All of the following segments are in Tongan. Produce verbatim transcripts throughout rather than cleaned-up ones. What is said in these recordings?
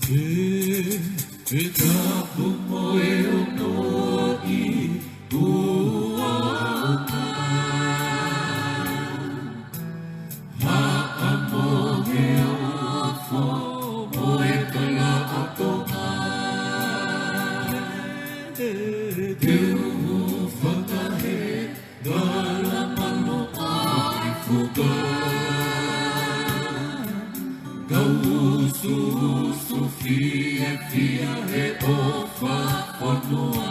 ʻE, ʻe tapu mo e ono ʻi ʻuʻuka. Haʻamo he ofo mo e kalaʻatonga. Te u fakahē ngala mano ʻa e fuka. Kau usuusu fiefia he ʻofa fonua.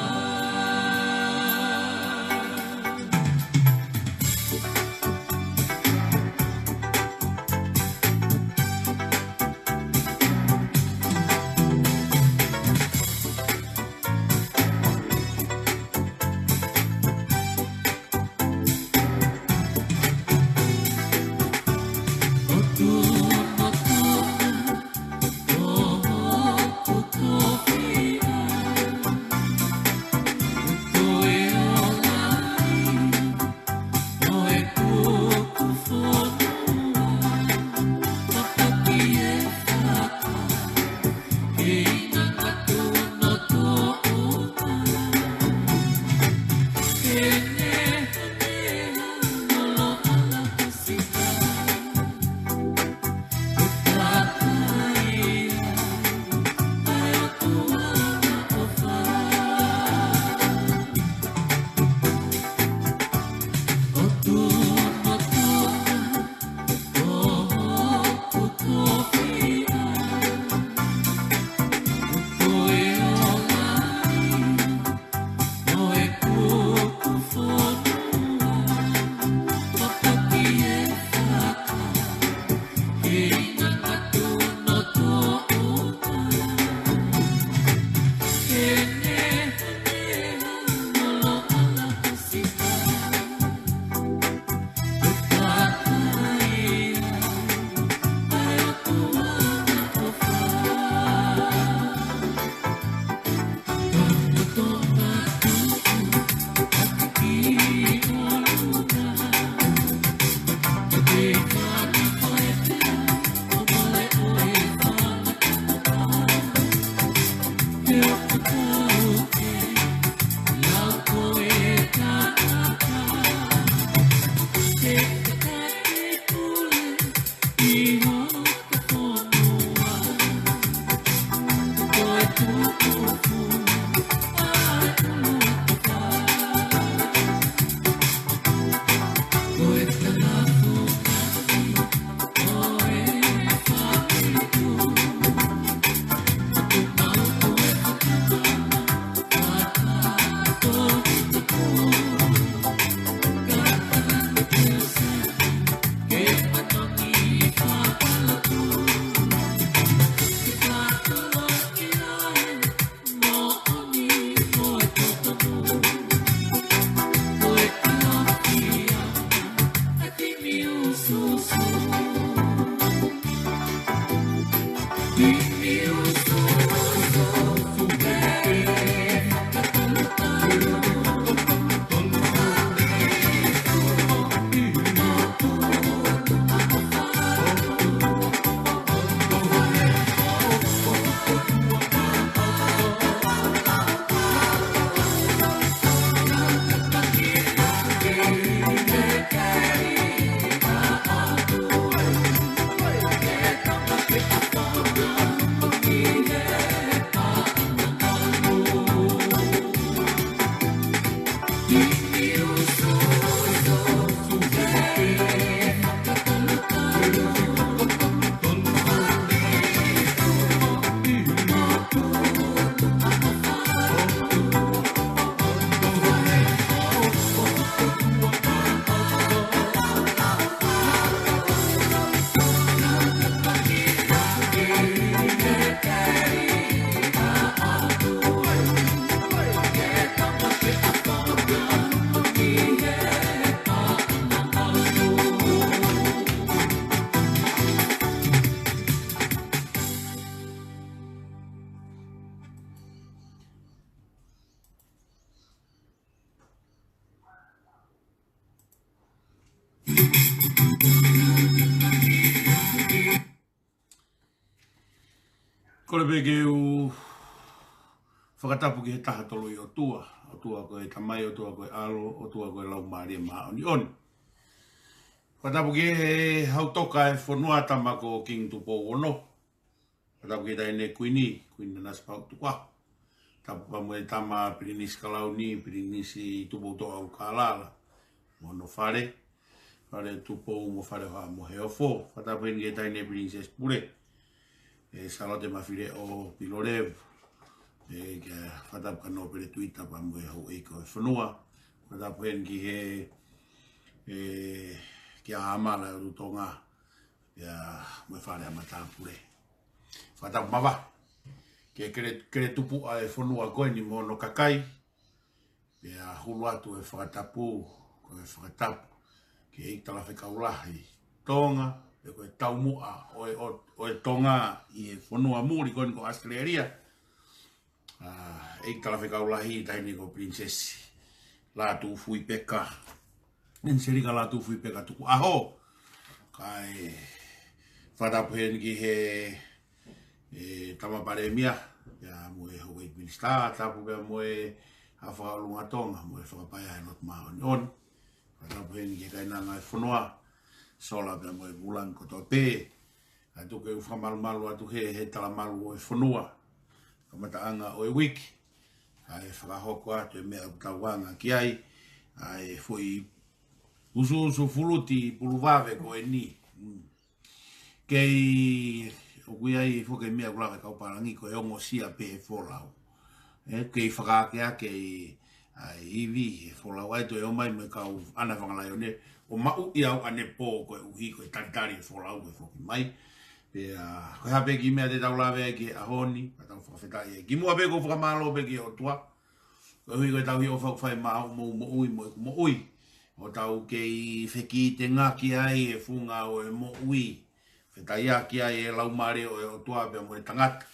Kole pē ke u fakatapu ki he Taha Toluʻi ʻOtua, ʻOtua ko e Tamai, ʻOtua ko e ʻAlo, ʻOtua ko e Laumālie Māʻoniʻoni. Fakatapu ki he Hau Toka e fonua, tama ko Kingi Tupou Ono. Fakatapu ki he Taʻahine Kuini, Kuini Nanasipauʻu Tukuʻaho. Tapu pea mo e tama Pilinisi Kalauni, Pilinisi Tupoutoʻa ʻUlukālala, mo hono fale, Fale Tupou mo Fale ʻOhā mo Heofo. Fakatapu heni ki he Taʻahine Pilinisesi Pule, ʻe Sālote Mafileʻo Pilolevu. ʻE, ke fakatapu kia Nōpele Tuita pea mo e houʻeiki ʻo e fonua. Fakatapu heni ki he, ʻe, kia Hamala ʻo Tonga, pea mo e fale ʻa matāpule. Fakatapu māvae ki he kele, kele tupuʻa e fonua ko eni mo hono kakai. Pea hulu atu e fakatapu, ko e fakatapu ki he ʻEiki Talafekau Lahi Tonga, pea ko e taumuʻa ʻo e, ʻo, ʻo e Tonga ʻi he fonua muli ko eni ko ʻAositelēlia. ʻA, ʻEiki Talafekau Lahi, Taʻahine ko Pilinisesi Lātūfuipeka, ʻAniselika Lātūfuipeka Tukuʻaho. Kae fakatapu heni ki he, ʻe, tama Palēmia, pea mo e houʻeiki minisitā, tapu pea mo e Haʻa Fakaʻolunga Tonga, mo e Fakapaea ʻi he Lotu Māʻoniʻoni. Fakatapu heni ki he kainanga e fonua, Sola pea mo e Vulangi kotoa pē. Kae tuku ke u fakamalumalu atu he, he talamalu ʻo e fonua. Kamataʻanga ʻo e uike, ʻa e fakahoko atu e meʻa ʻoku tau anga ki ai, ʻa e foʻi usuusu fuluti puluvave ko eni. Mm. Kei, ʻoku ʻi ai foki e meʻa ʻoku lave kau pālangi ko e ongosia pē he folau. ʻE, kei fakaakeake ʻi, ʻa e ivi he folau, ʻa e toe ō mai mo e kau ʻana fanga laione, ʻo maʻu ia ʻanepō koeʻuhi ko e talitali e folau ʻe foki mai. Pea, ko e hā pē kiʻi meʻa te tau lave ai ki he ʻaho ni, ka tau fakafetaʻi ai. Kimuʻa pea ʻoku ou fakamālō pē ki he ʻOtua, koeʻuhi ko ʻetau hiʻo fakafai maʻa hoʻomou moʻui mo ʻeku moʻui. ʻO tau kei fekitengaki ai e funga ʻo e moʻui. Fetaiaki ai e laumālie ʻo e ʻOtua pea mo e tangata.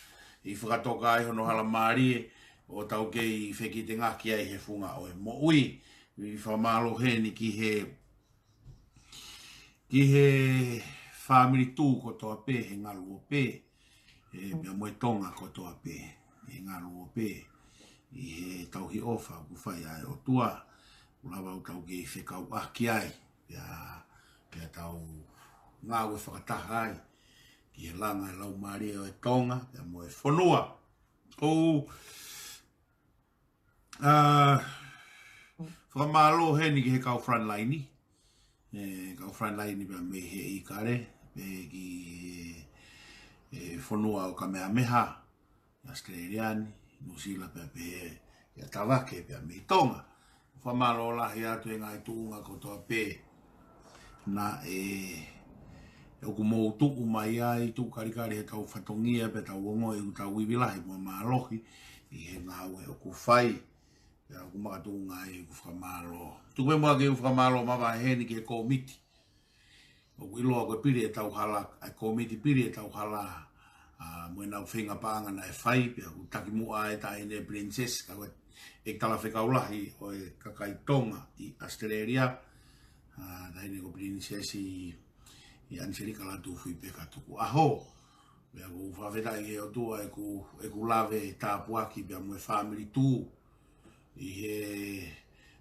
ʻI fakatoka ai hono halamālie, ʻo tau kei fekitengaki ai he funga ʻo e moʻui. ʻI fakamālō heni ki he, ki he fāmili Tū kotoa pē, he ngaluope. ʻE, pea mo e Tonga kotoa pē, he ngaluope. ʻI he tauhi ʻofa ʻoku fai ʻa e ʻOtua, ʻoku lava ʻo tau kei fekauʻaki ai. Pea, pea tau ngāue fakataha ai ki he langa e laumālie ʻo e Tonga, pea mo e fonua. ʻOku, ʻa, fakamālō heni ki he kau frontline. ʻE, kau frontline pea mei he ʻIkale, pea ki he, ʻe, fonua ʻo Kamehameha, ʻAositelēlia ni, Nuʻusila pea pehē, ʻi ʻAtavake pea mei Tonga. Fakamālō lahi atu he ngaahi tuʻunga kotoa pē naʻe, ʻoku mou tuʻu mai ai, tuʻu kalikali he tau fatongia pea tau ongoʻi ʻoku tau ivi lahi mo mālohi ʻi he ngāue ʻoku fai. Pea ʻoku makatuʻunga ai ʻeku fakamālō. Tuku pē muʻa ke u fakamālō māvae heni ki he kōmiti. ʻOku ʻiloa ko e pili e tau hala, ʻa e kōmiti pili e tau hala, ʻa, mo ʻenau feinga paʻanga naʻe fai, pea ʻoku taki muʻa e Taʻahine Pilinisesi, ka ko e ʻEiki Talafekau Lahi ʻo e kakai Tonga ʻi ʻAositelēlia, ʻa, Taʻahine ko Pilinisesi ʻAniselika Lātūfuipeka Tukuʻaho. Pea ʻoku ou fakafetaʻi ki he ʻOtua ʻeku, ʻeku lave tāpuaki pea mo e fāmili Tū ʻi he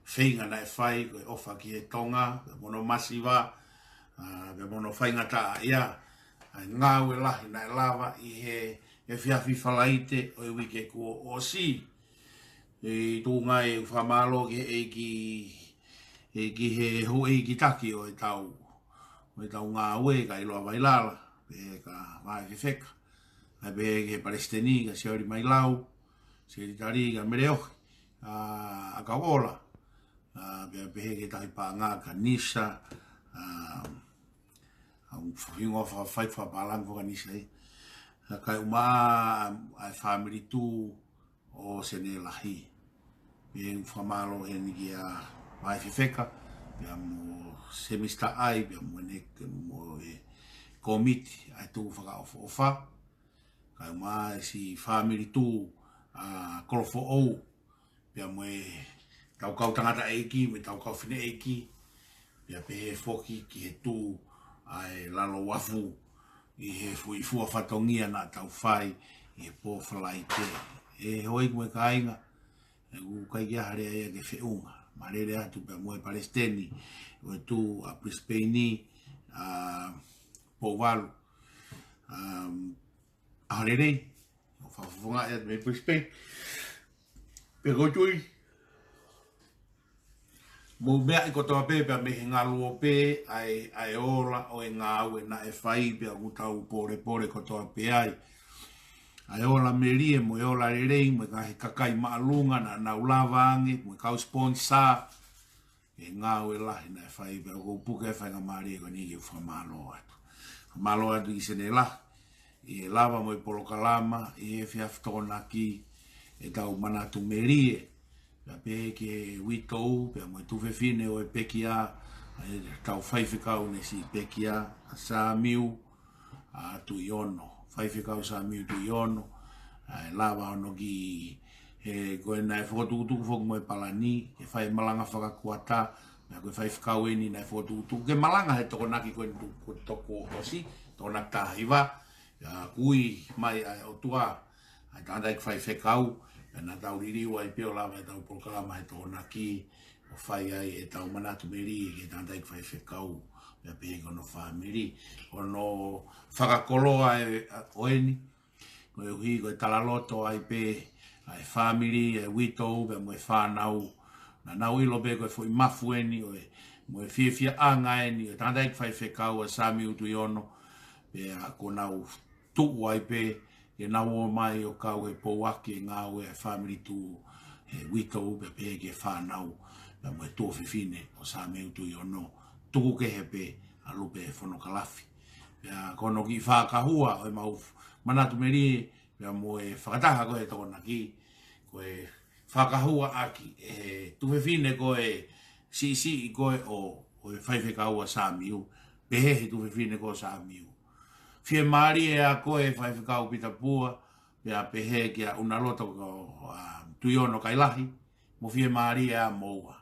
feinga naʻe fai, ko e ʻofa ki he Tonga, pea mo hono masiva, ʻa, pea mo hono faingataʻaʻia, ʻa e ngāue lahi naʻe lava ʻi he, he efiafi Falaite ʻo e uike kuo ʻosi. ʻE tuʻunga ai ʻeku fakamālō ki he ʻeiki, ʻe ki he houʻeiki taki ʻo e tau, ʻo e tau ngāue, ka ʻiloa Vailala, pea ka Vaefefeka, ʻa pea ki he palesiteni, ka Siaoli Mailau, Sekelitali, ka Meleohi, ʻa, ʻa Kauola, ʻa, pea pehē ki he tauhi paʻanga, ka Nisa, ʻa, ʻa, ʻoku fahingoa fa-, fai fakapālangi faka-Nisa ē. ʻA, kae ʻumaʻā, ʻa, ʻa e fāmili Tū, ʻo Sene Lahi. Pea ʻoku fakamālō heni kia Vaefefeka, pea mo Semisi Taʻai, pea mo ʻene, mo e kōmiti, ʻa e Tū Fakaʻofoʻofa. Kae ʻumaʻā e siʻi fāmili Tū, ʻa, Kolofoʻou, pea mo e tau kau tangataʻeiki, mo e tau kau fineʻeiki, pea pehē foki ki he Tū ʻa e Lalo Uafu ʻi he fuʻu fua fatongia naʻa tau fai ʻi he pō Falaite. ʻE hoi mo e kāinga, ʻoku ʻikai ke ʻi ai ha lea ia ke feʻunga. Mālō e lea atu pea mo e palesiteni ʻo e Tuʻu ʻa Brisbane, ʻa Pouvalu, ʻa ʻAho Lelei, ʻo fakafofonga ʻe mei Brisbane. Pea ʻoku ou tui mou meaʻi kotoa pē, pea mei he ngaluope, ʻa e, ʻa e ola ʻo e ngāue naʻe fai, pea ʻoku tau pōlepole kotoa pē ai. ʻA e ola melie, mo e ola lelei, mo e ngaahi kakai māʻolunga naʻa nau lava ange, mo e kau sponsor, e ngāue lahi naʻe fai, pea ʻoku ou puke e faingamālie ko eni ke u fakamālō atu. Fakamālō atu ki Sene Lahi, ʻi he lava mo e polokalama, ʻi he efiafi Tokonaki, ʻetau manatu melie, pea pehē ki he uitou, pea mo e tuofefine ʻo e pekia, ʻa ʻetau faifekau naʻe siʻi pekia, ʻa Samiu, ʻa Tuʻiono. Faifekau Samiu Tuʻiono, ʻa e lava ʻo nau ki he ko e naʻe fokotuʻutuʻu foki mo e palani, ke fai malanga fakakuata, naʻa ko e faifekau eni naʻe fokotuʻutuʻu, ke malanga he Tokonaki ko eni tu-, ko e toko ʻosi, Tokonaki taha hiva, ʻa, ʻoku ui mai ʻa e ʻOtua, ʻa e tangataʻeiki faifekau, pea naʻa tau liliu ai pē ʻo lava ʻetau polokalama he Tokonaki, ʻo fai ai ʻetau manatu melie ki he tangataʻeiki faifekau, pea pehē ki hono fāmili, hono fakakoloa e, ʻa, ʻo eni, koeʻuhi ko e talaloto ai pē, ʻa e fāmili, e uitou, pea mo e fānau, naʻa nau ʻilo pē ko e foʻi mafu eni, ʻo e, mo e fiefiaʻanga eni, ʻo e tangataʻeiki faifekau ʻa Samiu Tuʻiono, pea ko ʻenau tuʻu ai pē, ke nau ō mai ʻo kau he pouaki e ngāue ʻa e fāmili Tuʻu, he uitou pea pehē ki he fānau, pea mo e tuofefine ʻo Samiu Tuʻiono, tuku kehe pē ʻa Lupe Fonokalafi. Pea ko hono kiʻi fakahua ʻo ʻemau manatu melie, pea mo e fakataha ko ē he Tokonaki, ko e fakahua ʻaki ʻe he tuofefine ko ē siʻisiʻi ko ē ʻo, ʻo e faifekau ʻa Samiu, pehē he tuofefine ko Samiu. Fiemālie ʻa koe faifekau Pita Pua, pea pehē kia ʻUnaloto ko, ʻa, Tuʻiono Kailahi, mo fiemālie ʻa moua.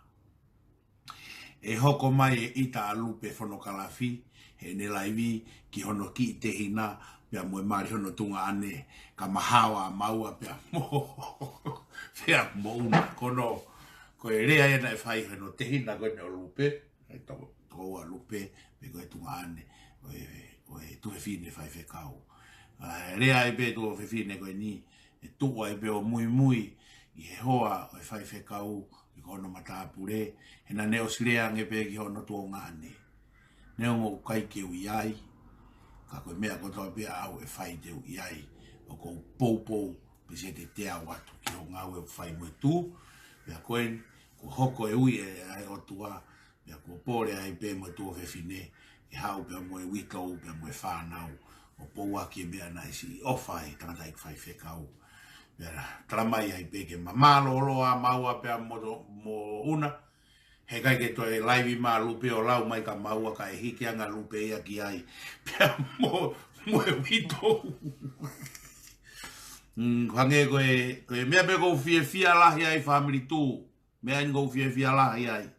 ʻE hoko mai e ʻita ʻa Lupe Fonokalafi, heʻene laivi ki hono kiʻi tehina, pea mo e mali hono tuongaʻane, ka mahaoa maua pea mo, pea mo ʻUna. Ko hono, ko e lea ia naʻe fai hono tehina ko eni ʻo Lupe, ʻe to-, tokoua Lupe, pe ko e tuongaʻane ʻo e, ʻo e tuofefine faifekau. ʻA, lea ai pē tuofefine ko eni, ʻe tuʻu ai pē ʻo muimui ʻi he hoa ʻo e faifekau, ʻi hono matāpule, he naʻa ne ʻosi lea ange pē ki hono tuongaʻane. Neongo ʻoku ʻikai ke u ʻi ai, ka ko e meʻa kotoa pē ʻaʻau ʻe fai te u ʻi ai, ʻoku ou poupou, pea te u teau atu ki hoʻo ngāue ʻoku fai mo e Tuʻu, pea ko eni, kuo hoko e ui ʻe, ʻa e ʻOtua, pea kuo pole ai pē mo e tuofefine, ke haʻu pea mo e uitou, pea mo e fānau, ʻo pouaki e meʻa naʻe siʻi ʻofa ai e tangataʻeiki faifekau. Pea talamai ai pē ke mālōlō ʻa maua pea mo, mo ʻUna, he ʻikai ke toe laivi mai ʻa Lupe ʻo lau mai kia maua kae hiki ange ʻa Lupe ia ki ai, pea mo, mo e uitou. Mm, hangē ko e, ko e meʻa pē ʻoku ou fiefia lahi ai fāmili Tuʻu. Meʻa eni ʻoku ou fiefia lahi ai.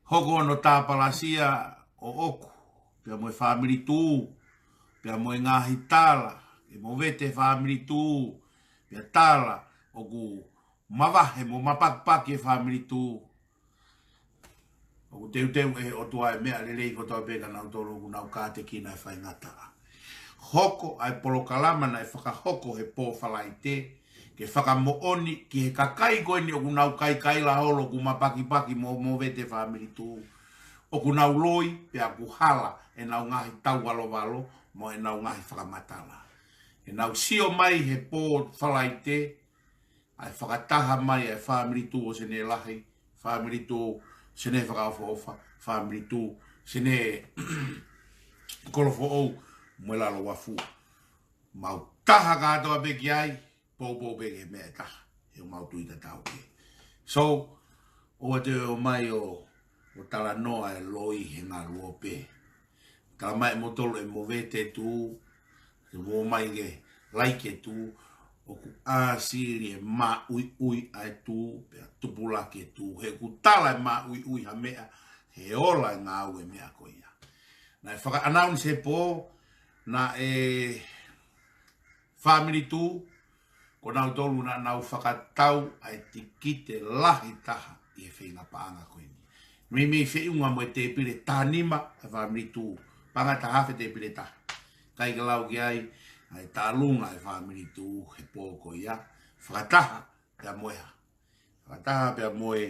Hoko hono tāpalasia ʻoʻoku, pea mo e fāmili Tuʻu, pea mo e ngaahi tala, ke movete fāmili Tuʻu, pea tala ʻoku mavahe mo mapakipaki e fāmili Tuʻu. ʻOku teuteu ʻe he ʻOtua e meʻa lelei kotoa pē kia nautolu ʻoku nau kātekina e faingataʻa. Hoko ʻa e polokalama naʻe fakahoko he pō Falaite, ke fakamoʻoni ki he kakai ko eni ʻoku nau kaikaila holo ʻoku mapakipaki mo, movete fāmili Tuʻu. ʻOku nau loi, pea ʻoku hala ʻenau ngaahi tauvalovalo, mo ʻenau ngaahi fakamatala. ʻEnau sio mai he pō Falaite, ʻa e fakataha mai ʻa e fāmili Tuʻu ʻo Sene Lahi, fāmili Tuʻu ʻo Sene Fakaʻofoʻofa, fāmili Tuʻu ʻo Sene Kolofoʻou mo e Lalo Uafu. Mau taha kātoa pē ki ai, poupou pē ki he meʻa ʻe taha, he ʻoku mau tui tatau ki ai. So, ʻoua te ō mai ʻo, ʻo talanoa e loi he ngaluope. Talamai ʻe moutolu ʻe movete Tuʻu, te mou ō mai ke laiki e Tuʻu, ʻoku ʻāsili e māʻuiʻui ʻa e Tuʻu, pea tupulaki e Tuʻu, he ʻoku tala e māʻuiʻui ha meʻa, he ola e ngāue meʻa ko ia. Naʻe faka-announce he pō, naʻe Fāmili Tuʻu, ko nautolu naʻa nau fakatau ʻa e tikite lahi taha ʻi he feinga paʻanga ko eni. Meimei feʻunga mo e tēpile tahanima ʻa e Fāmili Tuʻu. Paʻanga taha afe tēpile taha. ʻIkai ke lau ki ai ʻa e tālunga ʻa e Fāmili Tuʻu he pō ko ia. Fakataha pea mo e hā. Fakataha pea mo e,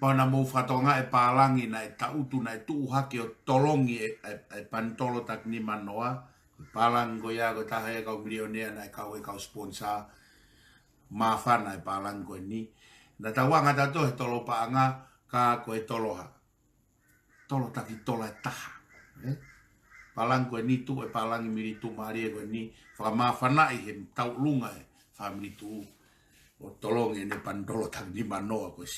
pau naʻa mou fakatokangaʻi e pālangi naʻe taʻutu naʻe tuʻu hake ʻo tolongi e, e, e panitolo taki nima noa. Ko e pālangi ko ia ko e taha e kau milionea naʻe kau e kau sponsor. Māfana e pālangi ko eni. Naʻa tau anga tautolu he tolo paʻanga ka ko e tolo hā. Tolo taki tola taha. ʻE? Pālangi ko eni tuʻu e pālangi mili tuʻumālie ko eni. Fakamāfanaʻi he tauʻolunga e Fāmili Tuʻu ʻo tolongi ʻene panitolo taki nima noa ko ē.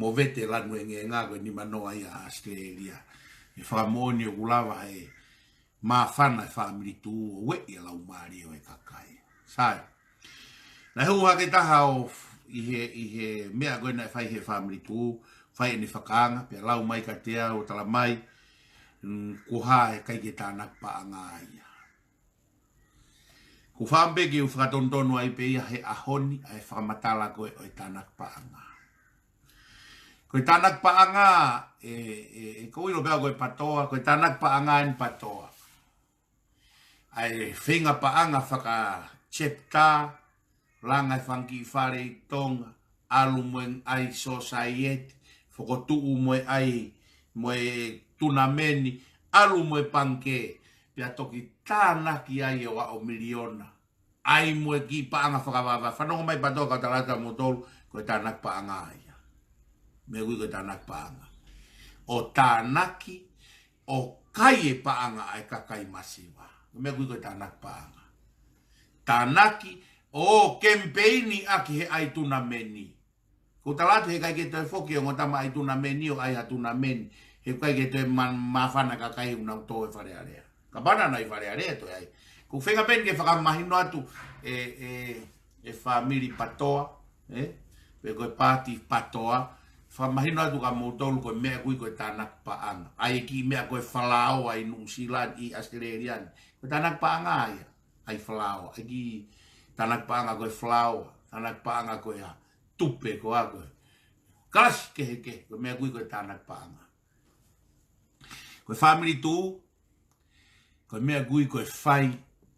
Mo vete lanu e ngenga ko e nima noa ia ʻa ʻAositelēlia. ʻE fakamoʻoni ʻoku lava he māfana e Fāmili Tuʻu ʻo ueʻi e laumālie ʻo e kakai. Sai. Naʻe hū hake taha ʻo f-, ʻi he, ʻi he meʻa ko ē naʻe fai he Fāmili Tuʻu, fai ʻene fakaanga, pea lau mai kiate au ʻo tala mai, mm, ko e hā he ʻikai ke tānaki paʻanga ia. Ko e fakaʻamu pē ke u fakatonutonu ai pē ia he ʻaho ni, ʻa e fakamatala ko ē ʻo e tānaki paʻanga. Ko e tānaki paʻanga, ʻe, ʻe, ʻe, ko e ʻilo pē au ko e PTOA, ko e tānaki paʻanga eni PTOA. ʻA e feinga paʻanga faka-chapter, langa e fanga kiʻi fale ʻi Tonga, ʻalu mo e ngaahi sōsaieti, fokotuʻu mo e ngaahi, mo e tunameni, ʻalu mo e pangikē, pea toki tānaki ai ʻo aʻu miliona. ʻAi mo e kiʻi paʻanga fakavavevave, fanongo mai PTOA kau tala atu kiate kimoutolu, ko e tānaki paʻanga ia. Meʻa ʻoku ui ko e tānaki paʻanga. ʻO tānaki, ʻo kai e paʻanga ʻa e kakai masiva. Meʻa ʻoku ui ko e tānaki paʻanga. Tānaki, ʻo kemipeini ʻaki he ʻai tunameni. Ko u tala atu he ʻikai ke toe foki e ongo tama ʻai tunameni ʻo ʻai ha tunameni. He ʻikai ke toe ma-, māfana e kakai ʻoku nau tō e Fale Alea. Kapau naʻa nau ʻi Fale Alea ʻe toe ʻai. Ko u feinga pē eni ke fakamahino atu e, e, e fāmili PTOA, ʻe? Pe ko e paati PTOA. Fakamahino atu kiate kimoutolu ko e meʻa ʻoku ui ko e tānaki paʻanga. ʻAi e kiʻi meʻa ko e falaoa ʻi Nuʻusila ni, ʻi ʻAositelēlia ni. Ko e tānaki paʻanga ia. ʻAi falaoa. ʻAi kiʻi tānaki paʻanga ko e falaoa. Tānaki paʻanga ko e hā. Tupe ko ā ko ē. Kalasi kehekehe, ko e meʻa ʻoku ui ko e tānaki paʻanga. Ko e Fāmili Tuʻu, ko e meʻa ʻoku ui ko e fai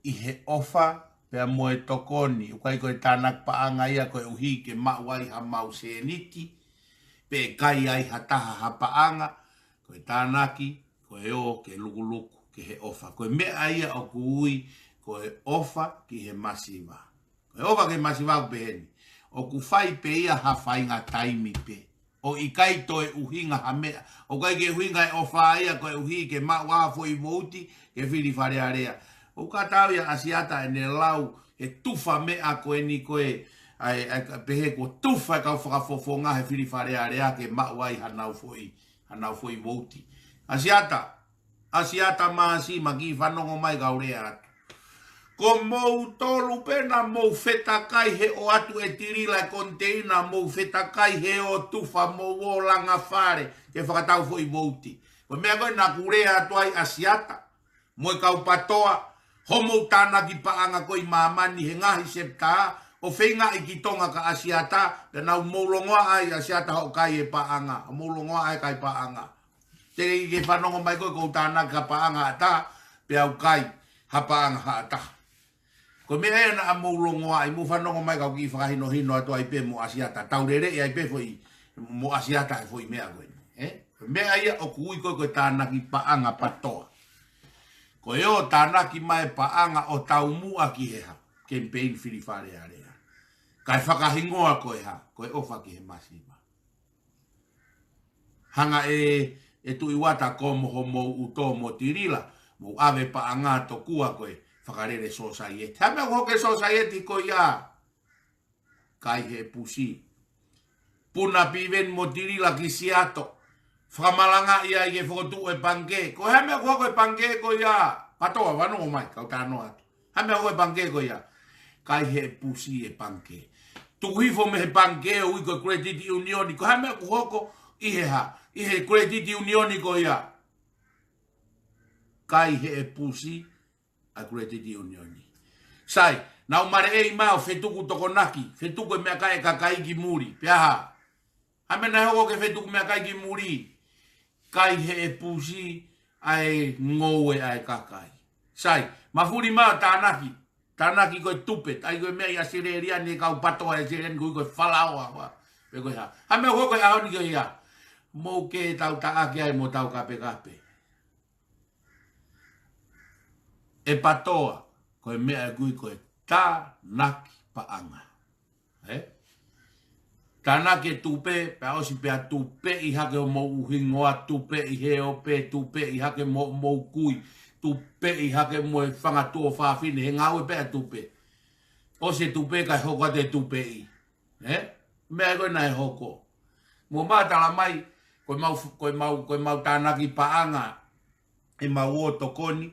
ʻi he ʻofa, pea mo e tokoni, ʻoku ʻikai ko e tānaki paʻanga ia koeʻuhi ke maʻu ai ha mau sēniti, pe ʻe kai ai ha taha ha paʻanga, ko e tānaki, ko e ō ke lukuluku, ki he ʻofa. Ko e meʻa ia ʻoku ui, ko e ʻofa ki he masiva. Ko e ʻofa ki he masiva ʻoku peheni. ʻOku fai pē ia ha faʻahinga taimi pē. ʻO ʻikai toe ʻuhinga ha meʻa. ʻOku ʻikai ke ʻuhinga e ʻofa ia koeʻuhi ke maʻu ha foʻi vouti ke fili Fale Alea. ʻOku kātaki ʻa ʻAsiata ʻene lau he tufa meʻa ko eni ko ē. ʻAi, ʻai, pehē kuo tufa e kau fakafofonga he fili Fale Alea ke maʻu ai hanau foʻi, hanau foʻi vouti. ʻAsiata, ʻAsiata Māsima, kiʻi fanongo mai kau lea atu. Ko moutolu pē naʻa mou fetakai he ō atu e tilila e koniteina, mou fetakai he ō tufa, mou ō langa fale ke fakatau foʻi vouti. Ko e meʻa ko ē naʻa ku lea atu ai ʻAsiata mo e kau PTOA, hoʻomou tānaki paʻanga ko ē ʻi māmani he ngaahi septa, ʻo feingaʻi ki Tonga kia ʻAsiata, pea naʻa mou longoaʻa ai ʻAsiata hoʻo kai e paʻanga, hoʻomou longoaʻa e kai paʻanga. Te ke fanongo mai ko ē ʻoku ou tānaki ha paʻanga ʻe taha, pea u kai ha paʻanga ʻe taha. Ko e meʻa ia naʻa mou longoaʻa ai, mou fanongo mai kau kiʻi fakahinohino atu ai pē mo ʻAsiata, tau leleʻi ai pē foʻi, mo ʻAsiata he foʻi meʻa ko eni. ʻE? Ko e meʻa ia ʻoku ui ko ē ko e tānaki paʻanga PTOA. Ko e ō tānaki mai paʻanga ʻo taumuʻa ki he hā, kemipeini fili Fale Alea. Kae fakahingoa ko e hā, ko e ʻofa ki he masiva. Hanga ʻe, ʻe Tuʻi Uata ko mo homou ʻuto mo tilila, mou ʻave paʻanga tokua ko e fakalele sōsaieti. Hā e meʻa ʻoku hoko he sōsaieti ko ia, kai he pusi. Puna Piveni mo tilila ki Siato. Fakamalangaʻi ai ke fokotuʻu e pangikē. Ko e hā e meʻa ʻoku hoko he pangikē ko ia, PTOA, fanongo mai, kau talanoa atu. Hā e meʻa ʻoku hoko he pangikē ko ia. Kai he pusi e pangikē. Tuku hifo mei he pangikē ʻoku ui ko e credit union. Ko e hā e meʻa ʻoku hoko ʻi he hā, ʻi he credit union ko ia. Kai he pusi ʻa e credit union. Sai, naʻa ku maleʻei mai ʻo fetuku tokonaki, fetuku e meʻakai e kakai ki muli, pea hā? Hā e meʻa naʻe hoko ke fetuku meʻakai ki muli? Kai he ʻe pusi ʻa e ngoue ʻa e kakai. Sai, mafuli mai ʻo tānaki, tānaki ko e tupe, ʻai ko e meʻa ʻi ʻAositelēlia ni e kau PATOA ʻi ʻAositelēlia ni ko e falaoa, ua, pe ko e hā. Hā e meʻa hoko he ʻaho ni ko ia? Mou kei tau taʻaki ai mo tau kapekape. ʻE PATOA, ko e meʻa ʻoku ui ko e tānaki paʻanga. Ē? Tānaki e tupe, pea ʻosi pea tupeʻi hake homou hingoa, tupeʻi he ope, tupeʻi hake mo, mou kui, tupeʻi hake mo e fanga tuofāfine, he ngāue pē ʻa e tupe. ʻOsi e tupe kae hoko atu e tupeʻi. Ē? Meʻa ko ē naʻe hoko. Mo ma tala mai, ko e mau, ko e mau, ko e mau tānaki paʻanga, ʻe mau ō tokoni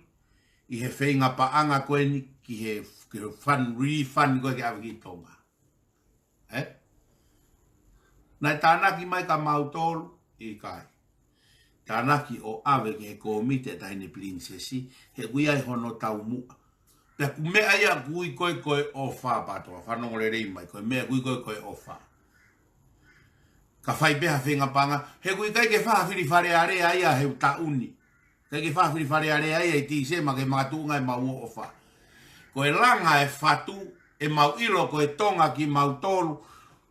ʻi he feinga paʻanga ko eni ki he, ki he fund, refund ko ē ke ʻave ki Tonga. Ē? Naʻe tānaki mai kia mautolu, ʻikai. Tānaki ʻo ʻave ki he kōmiti ʻa e Taʻahine Pilinisesi, he ʻoku ʻi ai hono taumuʻa. Pea ko e meʻa ia ʻoku ui ko ē ko e ʻofa, PATOA, fanongo lelei mai, ko e meʻa ʻoku ui ko ē ko e ʻofa. Ka fai pē ha feinga paʻanga, he ʻoku ʻikai ke fai ha fili Fale Alea ia he taʻu ni. ʻIkai ke fai ha fili Fale Alea ia ʻi Tīsema ke makatuʻunga e mau ō ʻofa. Ko e langa e fatu, ʻe mau ʻilo ko e Tonga kimautolu,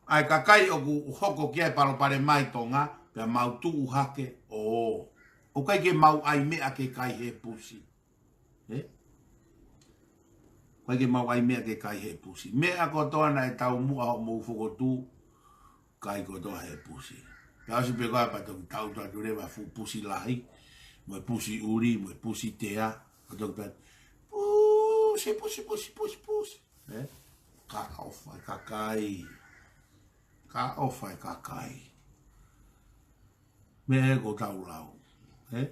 ʻa e kakai ʻoku hoko ki ai e palopalema ʻi Tonga, pea mau tuʻu hake ʻo ō. ʻOku ʻikai ke mau ʻai meʻa ke kai he pusi. Ē? ʻOku ʻikai ke mau ʻai meʻa ke kai he pusi. Meʻa kotoa naʻe taumuʻa hoʻomou fokotuʻu, kai kotoa he pusi. Pea ʻosi pē ko ia pea toki tau atu leva fuʻu pusi lahi, mo e pusi ʻuli, mo e pusi tea, pea toki pehē, pusi, pusi, pusi, pusi, pusi. Ē? Ka ʻofa e kakai. Ka ʻofa e kakai. Meʻa ē ʻoku tau lau. Ē?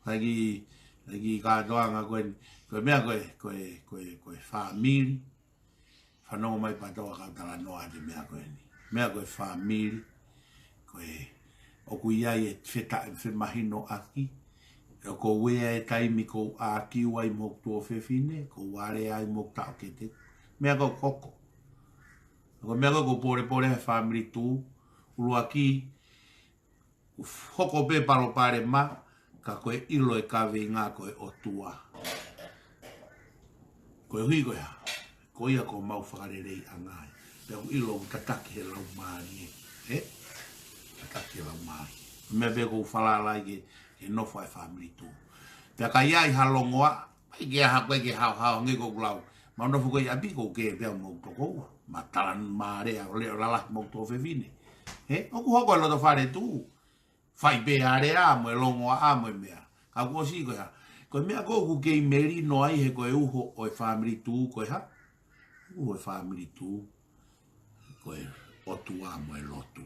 Hiki, hiki kātoanga ko eni. Ko e meʻa ko e, ko e, ko e, ko e fāmili. Fanongo mai PATOA kau talanoa atu e meʻa ko eni. Meʻa ko e fāmili. Ko e, ʻoku ʻi ai e feta-, femahinoʻaki. ʻOku ou ʻi ai e taimi ʻoku ou ʻākiu ai mo hoku tuofefine, ʻoku ou alea ai mo hoku taʻokete. Meʻa ko ē ʻoku hoko. Ko e meʻa ko ē ʻoku ou pōlepole he fāmili tuʻu. ʻUluaki, ʻoku hoko pē palopalema, ka ko e ʻilo e kaveinga ko e ʻOtua. Koeʻuhi ko e hā? Ko ia ko homau fakaleleiʻanga ē. Pea ʻoku ʻilo ʻoku tataki he laumālie. Ē? Tataki he laumālie. Meʻa pē ʻoku ou falala ai ke, ke nofo ai e fāmili tuʻu. Pea ka ʻi ai ha longoaʻa, ʻikai ke ʻi ai ha, ʻikai ke haohaoa, hangē ko ʻeku lau. Mau nofo ko ē ʻi ʻapi ʻoku ou kē pē au mo hoku tokoua. Ma tala ma alea, ʻo leʻo lalahi mo hoku tuofefine. Ē? ʻOku hoko e loto fale tuʻu. Fai pē alea mo e longoaʻa mo e meʻa. Ka kuo ʻosi ko e hā? Ko e meʻa ko ē ʻoku kei melino ai he ko e uho ʻo e fāmili tuʻu ko e hā? Uho e fāmili tuʻu. Ko e ʻOtua mo e lotu.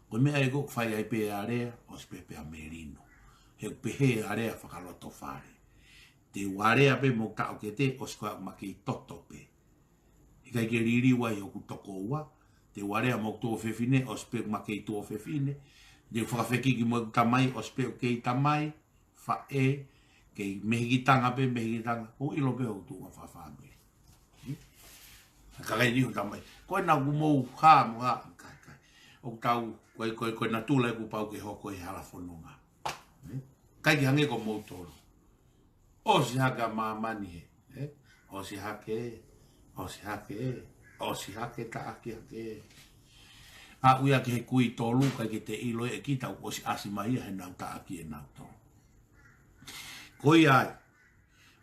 Ko e meʻa ē ʻoku fai ai pē alea, ʻosi pē pea melino. He ʻoku pehē alea fakalotofale. Te u alea pē mo hoku taʻokete, ʻosi ko ia ʻoku ma kei toto pē. ʻIkai ke liliu ai hoku tokoua, te u alea mo hoku tuofefine, ʻosi pē ʻoku ma kei tuofefine, te u fakafekiki mo ʻeku tamai, ʻosi pē ʻoku kei tamai, faʻē, kei mehikitanga pē, mehikitanga, ʻoku ʻilo pē hoku tuʻunga fakafāmili. Hmm? Ka kai ni ho tamai, ko ena ʻoku mou hā, mou hā, kai, kai. ʻOku tau, ko e, ko e, ko e natula ē kuo pau ke hoko he hala fononga. Hmm? ʻIkai ke hangē ko moutolu. ʻOsi hake ʻa māmani ē, ē? ʻOsi hake, ʻosi hake, ʻosi hake, taʻaki hake. Aʻu ia ki he kui tolu, ʻikai ke te ʻilo ʻe kita ʻoku ʻosi ʻasi mai ia heʻenau taʻaki ʻenau tolu. Ko ia ai,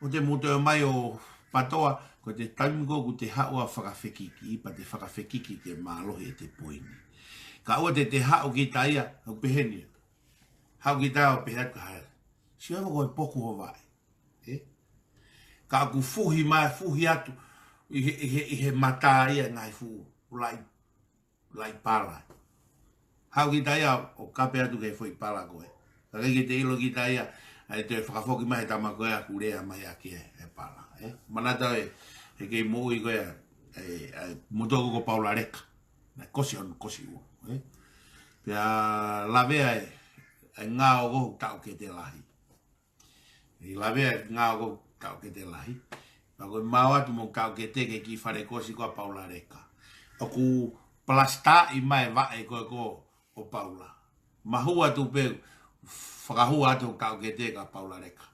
ʻoua te mou toe ō mai ʻo PATOA, ko e taimi ko ē ʻoku te haʻu ʻo fakafekiki, pea te fakafekiki ke mālohi ʻete poini. Ka ʻoua te te haʻu kita ia, ʻo pehē ni. Haʻu kita ia ʻo pehē atu ka hā. Sio hē ko e poku ho vaʻe. Ē? Ka ʻoku fuhi mai, fuhi atu ʻi he, ʻi he, ʻi he mata ia e ngaahi fuʻu laʻi, laʻi pala. Haʻu kita ia ʻo kape atu ki he foʻi pala ko ē. Ka ʻikai ke te ʻilo kita ia, ʻai te fakafoki mai he tama ko ē ʻoku lea mai ʻaki e, e pala. Ē? Manatu ē, he kei moʻui ko ē, ē, ē, motuʻa ko Paula Leka. Naʻe kosi hono kosi ua. Ē? Pea lavea e, e ngao ko ē taʻokete lahi. ʻI lavea e ngao ko ē taʻokete lahi. Pea ko e mao atu mo Kaukete ki he kiʻi fale kosi ko ē ʻa Paula Leka. ʻOku palasitaaʻi mai e vaʻe ko ē ko ē ʻo Paula. Mahua atu pē, fakahua atu Kaukete kia Paula Leka.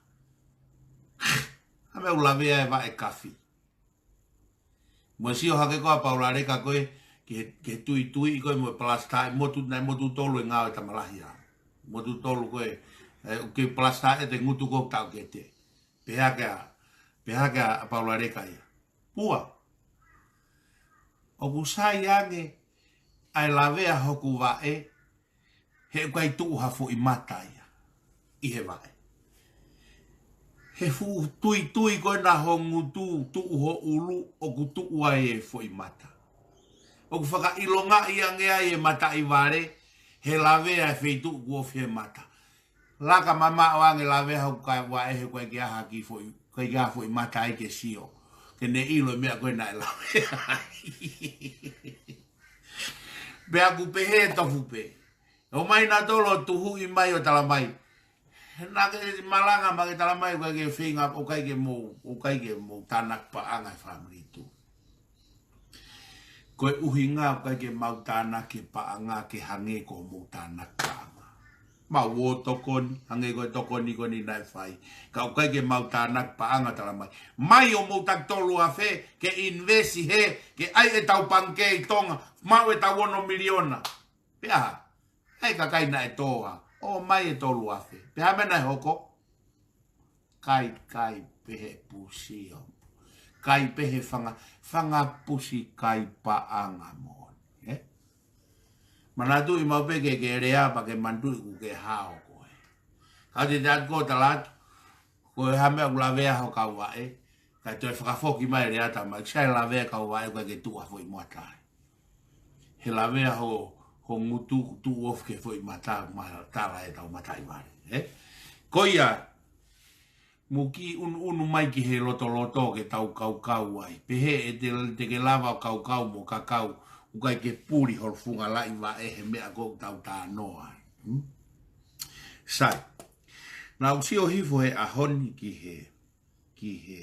Hā e meʻa ʻoku lavea ai e vaʻe kafi. Mo e sio hake ko ē ʻa Paula Leka ko ē ki he, ki he tuitui ko ē mo e palasitaaʻi, motu, naʻe motu tolu e ngāue ʻa Tamalahi ā. Motu tolu ko ē, ē, ʻoku palasitaaʻi ʻe he ngutu ko ē ʻo Kaukete. Pehē hake ʻa, pehē hake ʻa Paula Leka ia. Pua. ʻOku sai ange ʻa e lavea hoku vaʻe, he ʻoku ʻikai tuʻu ha foʻi mata ia ʻi he vaʻe. He fuʻu tuitui ko ena ho ngutu tuʻu ho ʻulu ʻoku tuʻu ai e foʻi mata. ʻOku fakaʻilongaʻi ange ai e mataʻi vale, he lavea e feituʻu kuo ofi he mata. Laka mamaʻo ange lavea hoku vaʻe he ʻoku ʻikai ke ʻi ai ha kiʻi foʻi, ʻikai ke ʻi ai ha foʻi mata ai ke sio. Ke ne ʻilo e meʻa ko ē naʻe lavea ai. Pea ʻoku pehē tofu pē. ʻOmai nautolu ʻo tuhuʻi mai ʻo talamai. Naʻa ke malanga mai ke talamai ʻoku ʻikai ke feinga, ʻoku ʻikai ke mou, ʻoku ʻikai ke mou tānaki paʻanga he fāmili Tuʻi. Ko e ʻuhinga ʻoku ʻikai ke mau tānaki paʻanga ke hangē ko hoʻomou tānaki paʻanga. Mau ō ʻo tokoni, hangē ko e tokoni ko eni naʻe fai. Ka ʻoku ʻikai ke mau tānaki paʻanga talamai. Mai ʻo mou taki tolu afe, ke invest he, ke ʻai ʻetau pangikē ʻi Tonga, maʻu ʻetau ono miliona. Pea hā? ʻAi kakai naʻe tō ā. ʻOmai e tolu afe. Pea hā e meʻa naʻe hoko? Kai, kai pē he pusi ʻo. Kai pē he fanga, fanga pusi kai paʻanga moʻoni. Ē? Manatuʻi maʻu pē ke ke lea pea ke manatuʻi ʻoku ke hao koe. Ka te te atu ko ē ʻo tala atu. Ko e hā e meʻa ʻoku lavea ho kau vaʻe. Kae toe fakafoki mai e lea talamai. Sai lavea e kau vaʻe ʻoku ʻikai ke tuʻu ha foʻi mata ai. He lavea ho, ho ngutu tuʻu ofi ki he foʻi mata, ma tala ʻetau mataʻi vale, ē? Ko ia, mou kiʻi ʻunuʻunu mai ki he lotoloto ke tau kaukau ai. Pehē ʻe te, te ke lava ʻo kaukau mo kakau, ʻoku ʻikai ke puli ho funga laʻi vaʻe he meʻa ko ē ʻoku tau talanoa ai. Hmm? Sai. Naʻa ku sio hifo he ʻaho ni ki he ki he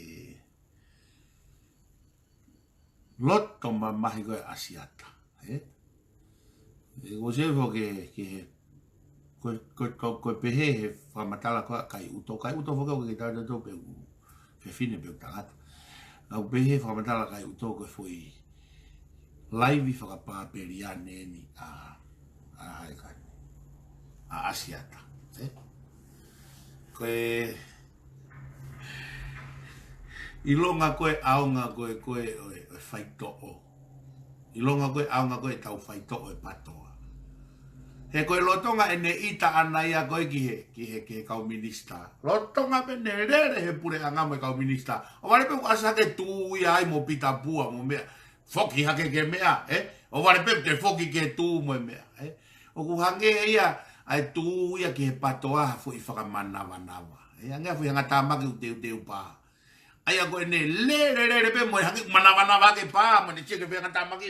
loto mamahi ko ē ʻa ʻAsiata, ē? ʻOku ou sio hifo ki he, ki he, ko, ko, ko, ko e pehē he fakamatala ko ē ʻa Kaiʻuto, Kaiʻuto foki ʻoku ke tau tau pe ʻoku fefine pe ʻoku tangata. ʻOku pehē he fakamatala ʻa Kaiʻuto ko e foʻi laivi fakapāpeliane eni ʻa, ʻa hai kai. ʻA ʻAsiata, ē? Ko e ʻilonga ko ē ʻaonga ko ē, ko ē ʻo e, ʻo e faitoʻo. ʻIlonga ko ē ʻaonga ko ē ʻetau faitoʻo e PATOA. He ko e lolotonga ʻene ʻita ʻana ia ko ē ki he, ki he, ki he kau minisitā. Lolotonga pē ʻene lele he puleʻanga mo e kau minisitā. ʻOku vale pē ʻoku ʻasi hake Tū ia ai mo Pita Pua mo meʻa. Foki hake ke meʻa, ē? ʻOku vale pē te foki ki he Tū mo e meʻa, ē? ʻOku hangē ia ʻa e Tū ia ki he PATOA ha foʻi fakamanavanava. Ē, hangē ha foʻi hangatāmaki ʻoku teuteu pā. ʻA ia ko ʻene lele, lele pē mo e hangē ʻoku manavanava hake pā, mo ʻene sio ki he foʻi hangatāmaki.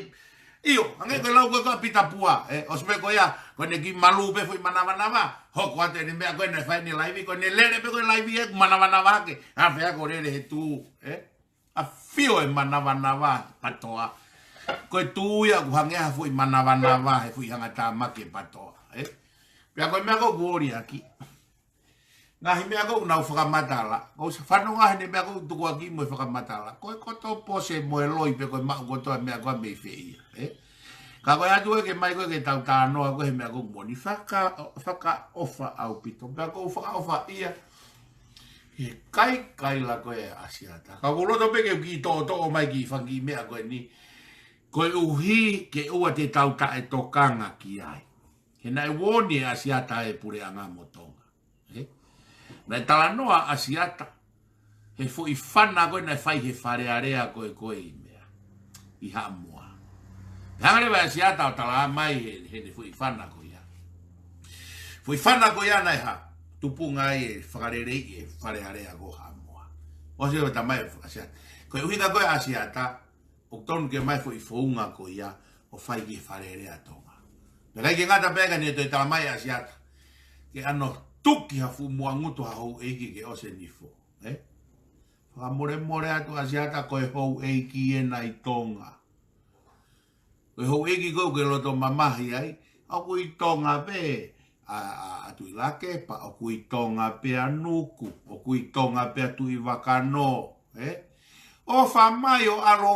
ʻIo, hangē ko e lau ko ē ʻa Pita Pua, ē, ʻosi pē ko ia, ko ʻene kiʻi malū pē foʻi manavanava, hoko atu ʻene meʻa ko ē naʻe fai ʻene laivi, ko ʻene lele pē ko e laivi ē, ʻoku manavanava hake, ʻafē ko e lele he Tū, ē? ʻAfio e manavanava PATOA. Ko e Tū ia ʻoku hangē ha foʻi manavanava he foʻi hangatāmaki e PATOA, ē? Pea ko e meʻa ko ē ʻoku ʻoli ʻaki. Ngaahi meʻa ko ē ʻoku nau fakamatala. Ko e fanongo he meʻa ko ē ʻoku tukuakiʻi mo e fakamatala. Ko e koto pose mo e loi pē ko e maʻu kotoa e meʻa ko ē mei fē ia, ē? Ka ko e ʻatu ē ke mai ko ē ke tau talanoa ko ē he meʻa ko ē ʻoku moʻoni faka, fakaʻofa ʻaupito. Pea ʻoku ou fakaʻofa ia he kai, kaila ko ē ʻa ʻAsiata. Ka ʻoku ou loto pē ke u kiʻi toʻotoʻo mai kiʻi fanga kiʻi meʻa ko eni. Koeʻuhi ke ʻoua te tau taʻetokanga ki ai. He naʻe uoni ʻe ʻAsiata e puleʻanga mo Tonga. Ē? Naʻe talanoa ʻa ʻAsiata. He foʻi fana ko ē naʻe fai he Fale Alea ko ē ko ē ʻi meʻa. ʻI Haʻamoa. Hanga leva ʻe ʻAsiata ʻo tala mai he, he foʻi fana ko ia. Foʻi fana ko ia naʻe hā. Tupunga ai e fakaleleiʻi e Fale Alea ko Haʻamoa. ʻOsi ʻo tala mai ʻe ʻAsiata. Ko e ʻuhinga ko ē ʻa ʻAsiata. ʻOku tonu ke mai foʻi founga ko ia ʻo fai ki he Fale Alea Tonga. Pea ʻikai ke ngata pē ka ne toe tala mai ʻe ʻAsiata. Ke ʻano tuki ha fuʻu muʻa ngutu ha houʻeiki ke ʻosi e nifo. Ē? Fakamolemole atu ʻAsiata, ko e houʻeiki ena ʻi Tonga. Ko e houʻeiki ko ē ʻoku ke loto mamahi ai, ʻoku ʻi Tonga pē ʻa, ʻa, ʻa Tuʻilakepa, ʻoku ʻi Tonga pē ʻa Nuku, ʻoku ʻi Tonga pē ʻa Tuʻivakanō, ē? ʻOfa mai ʻo ʻalu,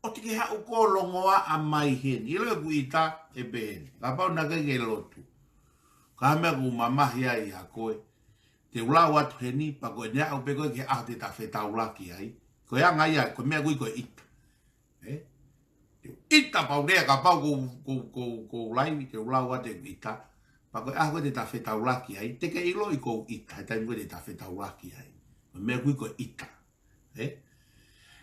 ʻoua te ke haʻu ʻo longoaʻa mai heni. ʻIlo ʻeku ʻita ʻe pehē ni. Kapau naʻa ke ke lotu, ka meʻa ʻoku mamahi ai ʻa koe, te u lau atu heni, pea ko ʻene aʻu pē ko ē ki he ʻaho te ta fetaulaki ai. Ko e anga ia, ko e meʻa ʻoku ui ko e ʻita. Ē? Te u ʻita pea u lea, kapau ʻoku, ʻoku, ʻoku, ʻoku laivi, te u lau atu ʻeku ʻita. Pea ko e ʻaho ko ē te ta fetaulaki ai, te ke ʻiloʻi ʻoku ou ʻita, he taimi ko ē te ta fetaulaki ai. Ko e meʻa ʻoku ui ko e ʻita. Ē?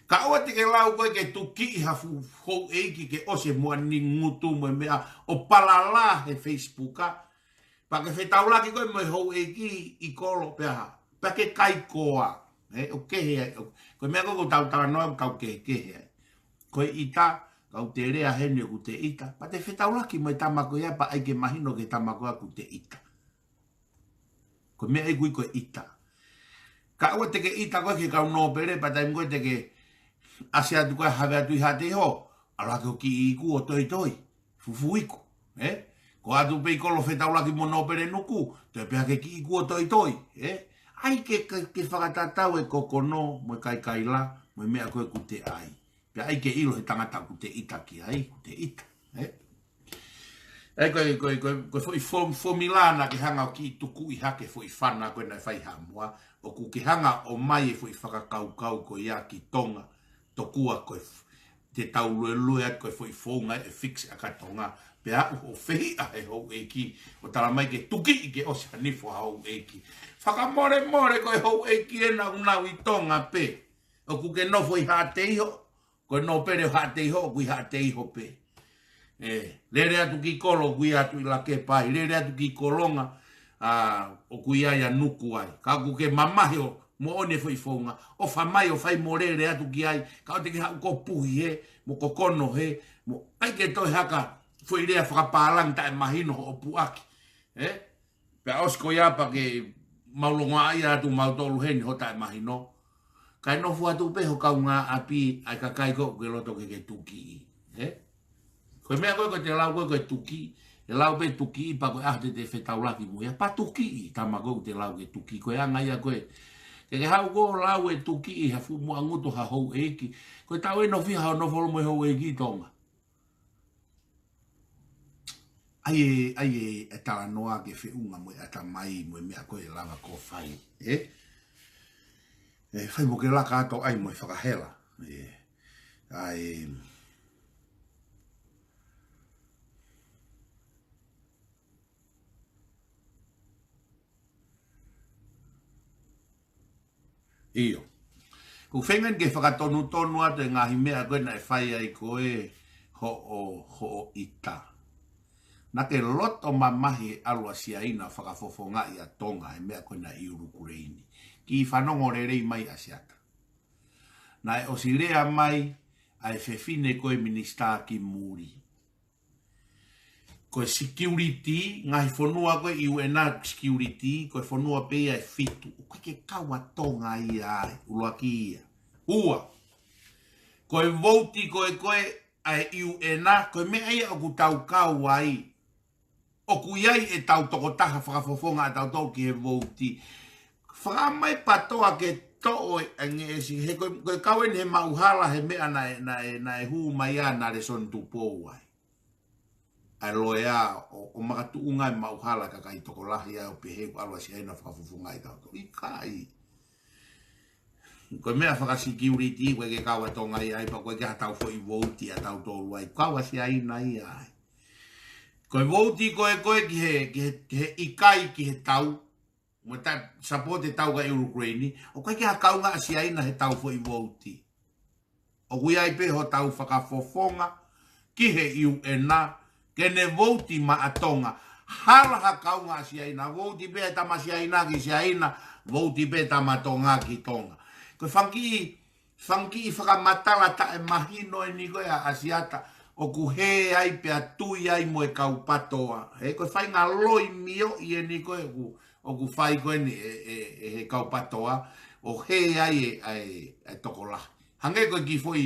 Ka ʻoua te ke lau ko ē ke tukiʻi ha fuʻu houʻeiki ke ʻosi e muʻa ni ngutu mo e meʻa ʻo palala he Facebook ā. Pea ke fetaulaki ko ē mo e houʻeiki ʻi kolo pea hā. Pea ke kai koa. Ē, ʻoku kehe ai, ʻo, ko e meʻa ko ē ʻoku tau talanoa, ʻoku tau kehekehe ai. Ko e ʻita, kau te lea heni ʻoku te ʻita. Pea te fetaulaki mo e tama ko ia, pea ʻai ke mahino ki he tama ko ia ʻoku te ʻita. Ko e meʻa ʻoku ui ko e ʻita. Ka ʻoua te ke ʻita ko ē ki he kau nōpele, pea taimi ko ē te ke ʻasi atu ko ē ʻo have atu ʻi Haʻateiho, ʻalu hake ʻo kiʻi iku ʻo toitoi, fufū iku, ē? Ko e ʻalu atu pē ʻi kolo ʻo fetaulaki mo nōpele Nuku, toe pē hake kiʻi iku ʻo toitoi, ē? ʻAi ke, ke, ke fakatatau e kokono, mo e kaikaila, mo e meʻa ko ē ʻoku te ʻai. Pea ʻai ke ʻilo he tangata ʻoku te ʻita ki ai, ʻoku te ʻita, ē? ʻAi ko e, ko e, ko e, ko e foʻi fom-, fomila naʻa ke hanga ʻo kiʻi tukuʻi hake foʻi fana ko ē naʻe fai ʻi Haʻamoa, ʻoku ke hanga ʻo ʻomai e foʻi fakakaukau ko ia ki Tonga, tokua ko e f-, te tau luelue atu ko e foʻi founga ʻe fix ʻaki ʻa Tonga, pea aʻu ʻo fehiʻa he houʻeiki, ʻo tala mai ke tukiʻi ke ʻosi ha nifo ha houʻeiki. Fakamolemole ko e houʻeiki ena ʻoku nau ʻi Tonga pē. ʻOku ke nofo ʻi Haʻateiho, ko e nōpele ʻo Haʻateiho, ʻoku ʻi Haʻateiho pē. Ē, lele atu ki kolo ʻoku ʻi ai ʻa Tuʻilakepa ai, lele atu ki Kolonga, ā, ʻoku ʻi ai ʻa Nuku ai. Ka ʻoku ke mamahi ʻo moʻoni e foʻi founga, ʻofa mai ʻo fai mo lele atu ki ai, ka ʻoua te ke haʻu ʻo puhi hē, mo kokono hē, mo ʻai ke toe haka foʻi lea fakapālangi taʻemahino hoʻo puʻaki. Ē? Pea ʻosi ko ia pea ke mau longoaʻa atu mautolu heni hoʻo taʻemahino. Kae nofo atu pē ho kaungāʻapi ʻa e kakai ko ē ʻoku ke loto ke ke tukiʻi. Ē? Ko e meʻa ko ē ko ʻete lau ko ē ko e tukiʻi, ʻe lau pē tukiʻi pea ko e ʻaho te te fetaulaki mo ia, pea tukiʻi, tama ko ē ʻoku te lau ke tukiʻi, ko e anga ia ko ē. Ke ke haʻu ko ē ʻo lau e tukiʻi ha fuʻu muʻa ngutu ha houʻeiki. Ko e taʻu ʻe nofo ia hoʻo nofo mo e houʻeiki ʻi Tonga. ʻAi e, ʻai e, e talanoa ke feʻunga mo e ʻatamai mo e meʻa ko ē ʻe lava ko ē ʻo fai, ē? Ē, fai mo ke laka atu ʻai mo e fakahela, ē? ʻAi. ʻIo. ʻOku ou feinga ke fakatonutonu atu e ngaahi meʻa ko ē naʻe fai ai ko ē hoʻo, hoʻo ʻita. Naʻa ke loto mamahi he ʻalu ʻa Siaina ʻo fakafofongaʻi ʻa Tonga he meʻa ko ē naʻe ʻi ʻUlukuleini. Kiʻi fanongo lelei mai ʻAsiata. Naʻe ʻosi lea mai ʻa e fefine ko ē minisitā ki muli. Ko e security, ngaahi fonua ko ē ʻi U N ʻa security, ko e fonua pē ia ʻe fitu. ʻOku ʻikai ke kau ʻa Tonga ia ai, ʻuluaki ia. Ua, ko e vouti ko ē ko ē ʻa e U N ʻa, ko e meʻa ia ʻoku tau kau ai. ʻOku ʻi ai ʻetau tokotaha fakafofonga ʻatautolu ki he vouti. Fakaʻamu mai PATOA ke toʻo e ngeʻesi, he ko e, ko e kau eni he maʻuhala he meʻa naʻe, naʻe, naʻe hū mai ʻa Nalesoni Tupou ai. ʻA e loea ʻo, ʻo makatuʻunga e maʻuhala kakai tokolahi ai ʻo pehē ʻoku ʻalu ʻa Siaina ʻo fakafofongaʻi tautolu. ʻIkai. Ko e meʻa fakasecurity, ʻoku ʻikai ke kau ʻa Tonga ia ai, pea ʻoku ʻikai ke ʻi ai haʻatau foʻi vouti ʻatautolu ai, kau ʻa Siaina ia ai. Ko e vouti ko ē ko ē ki he, ki he, ki he ʻikai ki he tau, mo e ta-, support e tau ki ʻUlukuleini, ʻoku ʻikai ke ʻi ai ha kaunga ʻa Siaina he tau foʻi vouti. ʻOku ʻi ai pē hotau fakafofonga ki he U N ʻa, ke ne vouti maʻa Tonga. Hala ha kaunga ʻa Siaina, vouti pē tama Siaina ki Siaina, vouti pē tama Tonga ki Tonga. Ko e fanga kiʻi, fanga kiʻi fakamatala taʻemahino eni ko ē ʻa ʻAsiata, ʻoku hē ai pea tui ai mo e kau PATOA. He ko e faʻahinga loi mioʻi eni ko ē ʻoku ʻoku fai ko eni ʻe, ʻe, ʻe he kau PATOA, ʻo hē ai e, ʻa e, ʻa e tokolahi. Hangē ko e kiʻi foʻi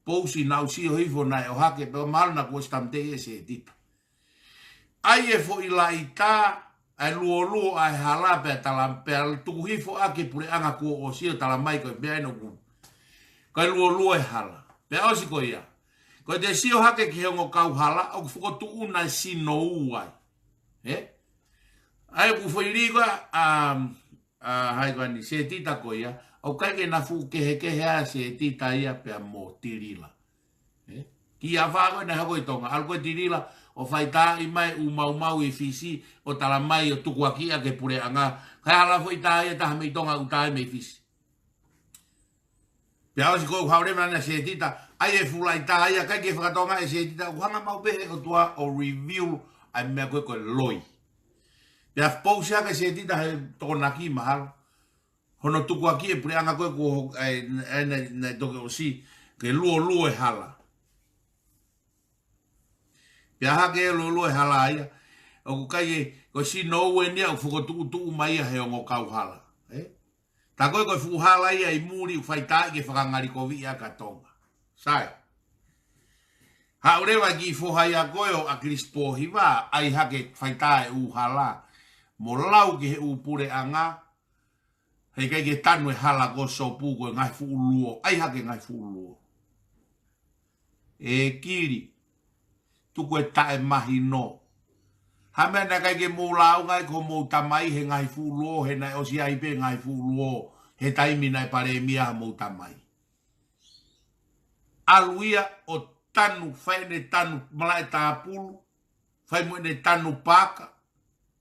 pousi naʻa ku sio hifo naʻe ʻohake, pea mahalo naʻa ku ʻosi tāmateʻi e Setita. ʻAi e foʻi laʻitā, ʻa e luoluo ʻa e hala pea tala, pea tuku hifo ʻa e puleʻanga kuo ʻosi ʻo tala mai ko e meʻa ʻeni ʻoku, ko e luoluo e hala. Pea ʻosi ko ia. Ko ʻete sio hake ki he ongo kauhala, ʻoku fokotuʻu naʻe sino ua ai. Ē? ʻAi ʻoku foʻi lī ko ā, um, ʻa hai ko eni, Setita ko ia, ʻoku ʻikai ke na fuʻu kehekehe ʻa Setita ia pea mo Tilila. Ē? Kiʻi afā ko ē naʻe hoko ʻi Tonga, ʻalu ko ē Tilila, ʻo faitaaʻi mai ʻū maumau ʻi Fisi, ʻo tala mai ʻo tukuakiʻi ʻa e puleʻanga, kae hala foʻi tā ia ʻe taha mei Tonga ʻoku tā ia mei Fisi. Pea ʻosi ko ē haʻu leva ʻa Setita, ʻai e fuʻu laʻitā ia, ʻikai ke fakatokangaʻi ʻe Setita, ʻoku hanga maʻu pē he ʻOtua ʻo reveal ʻa e meʻa ko ē ko e loi. Pea pousi hake ʻa Setita he Tokonaki mahalo. Hono tukuakiʻi e puleʻanga ko ē kuo, ʻa e, ʻa e, naʻe, naʻe toki ʻosi, ke luoluo e hala. Pea hake e luoluo e hala ia, ʻoku ʻikai ke, ko e sino ua ʻeni ia ʻoku fokotuʻutuʻu mai ia he ongo kauhala. Ē? Tā ko ē ko e fuʻu hala ia ʻi muli ʻoku faitaaʻi ke fakangalikoviʻi ʻa Tonga. Sai. Haʻu leva e kiʻi foha ia ko ē ʻo ʻAkilisi Pōhiva, ʻai hake faitaaʻi e ʻū hala. Mo lau ki he ʻū puleʻanga, heʻikai ke tanu e hala ko Sopu ko e ngaahi fuʻu luo, ʻai hake ngaahi fuʻu luo. ʻE Kili, tuku e taʻemahino. Ha meʻa naʻe ʻikai ke mou lāunga ai ko homou tamai he ngaahi fuʻu luo, he naʻe ʻosi ʻi ai pē ngaahi fuʻu luo, he taimi naʻe palēmia homou tamai. ʻAlu ia ʻo tanu, fai ʻene tanu malaʻe tāpulu, fai mo ʻene tanu paka,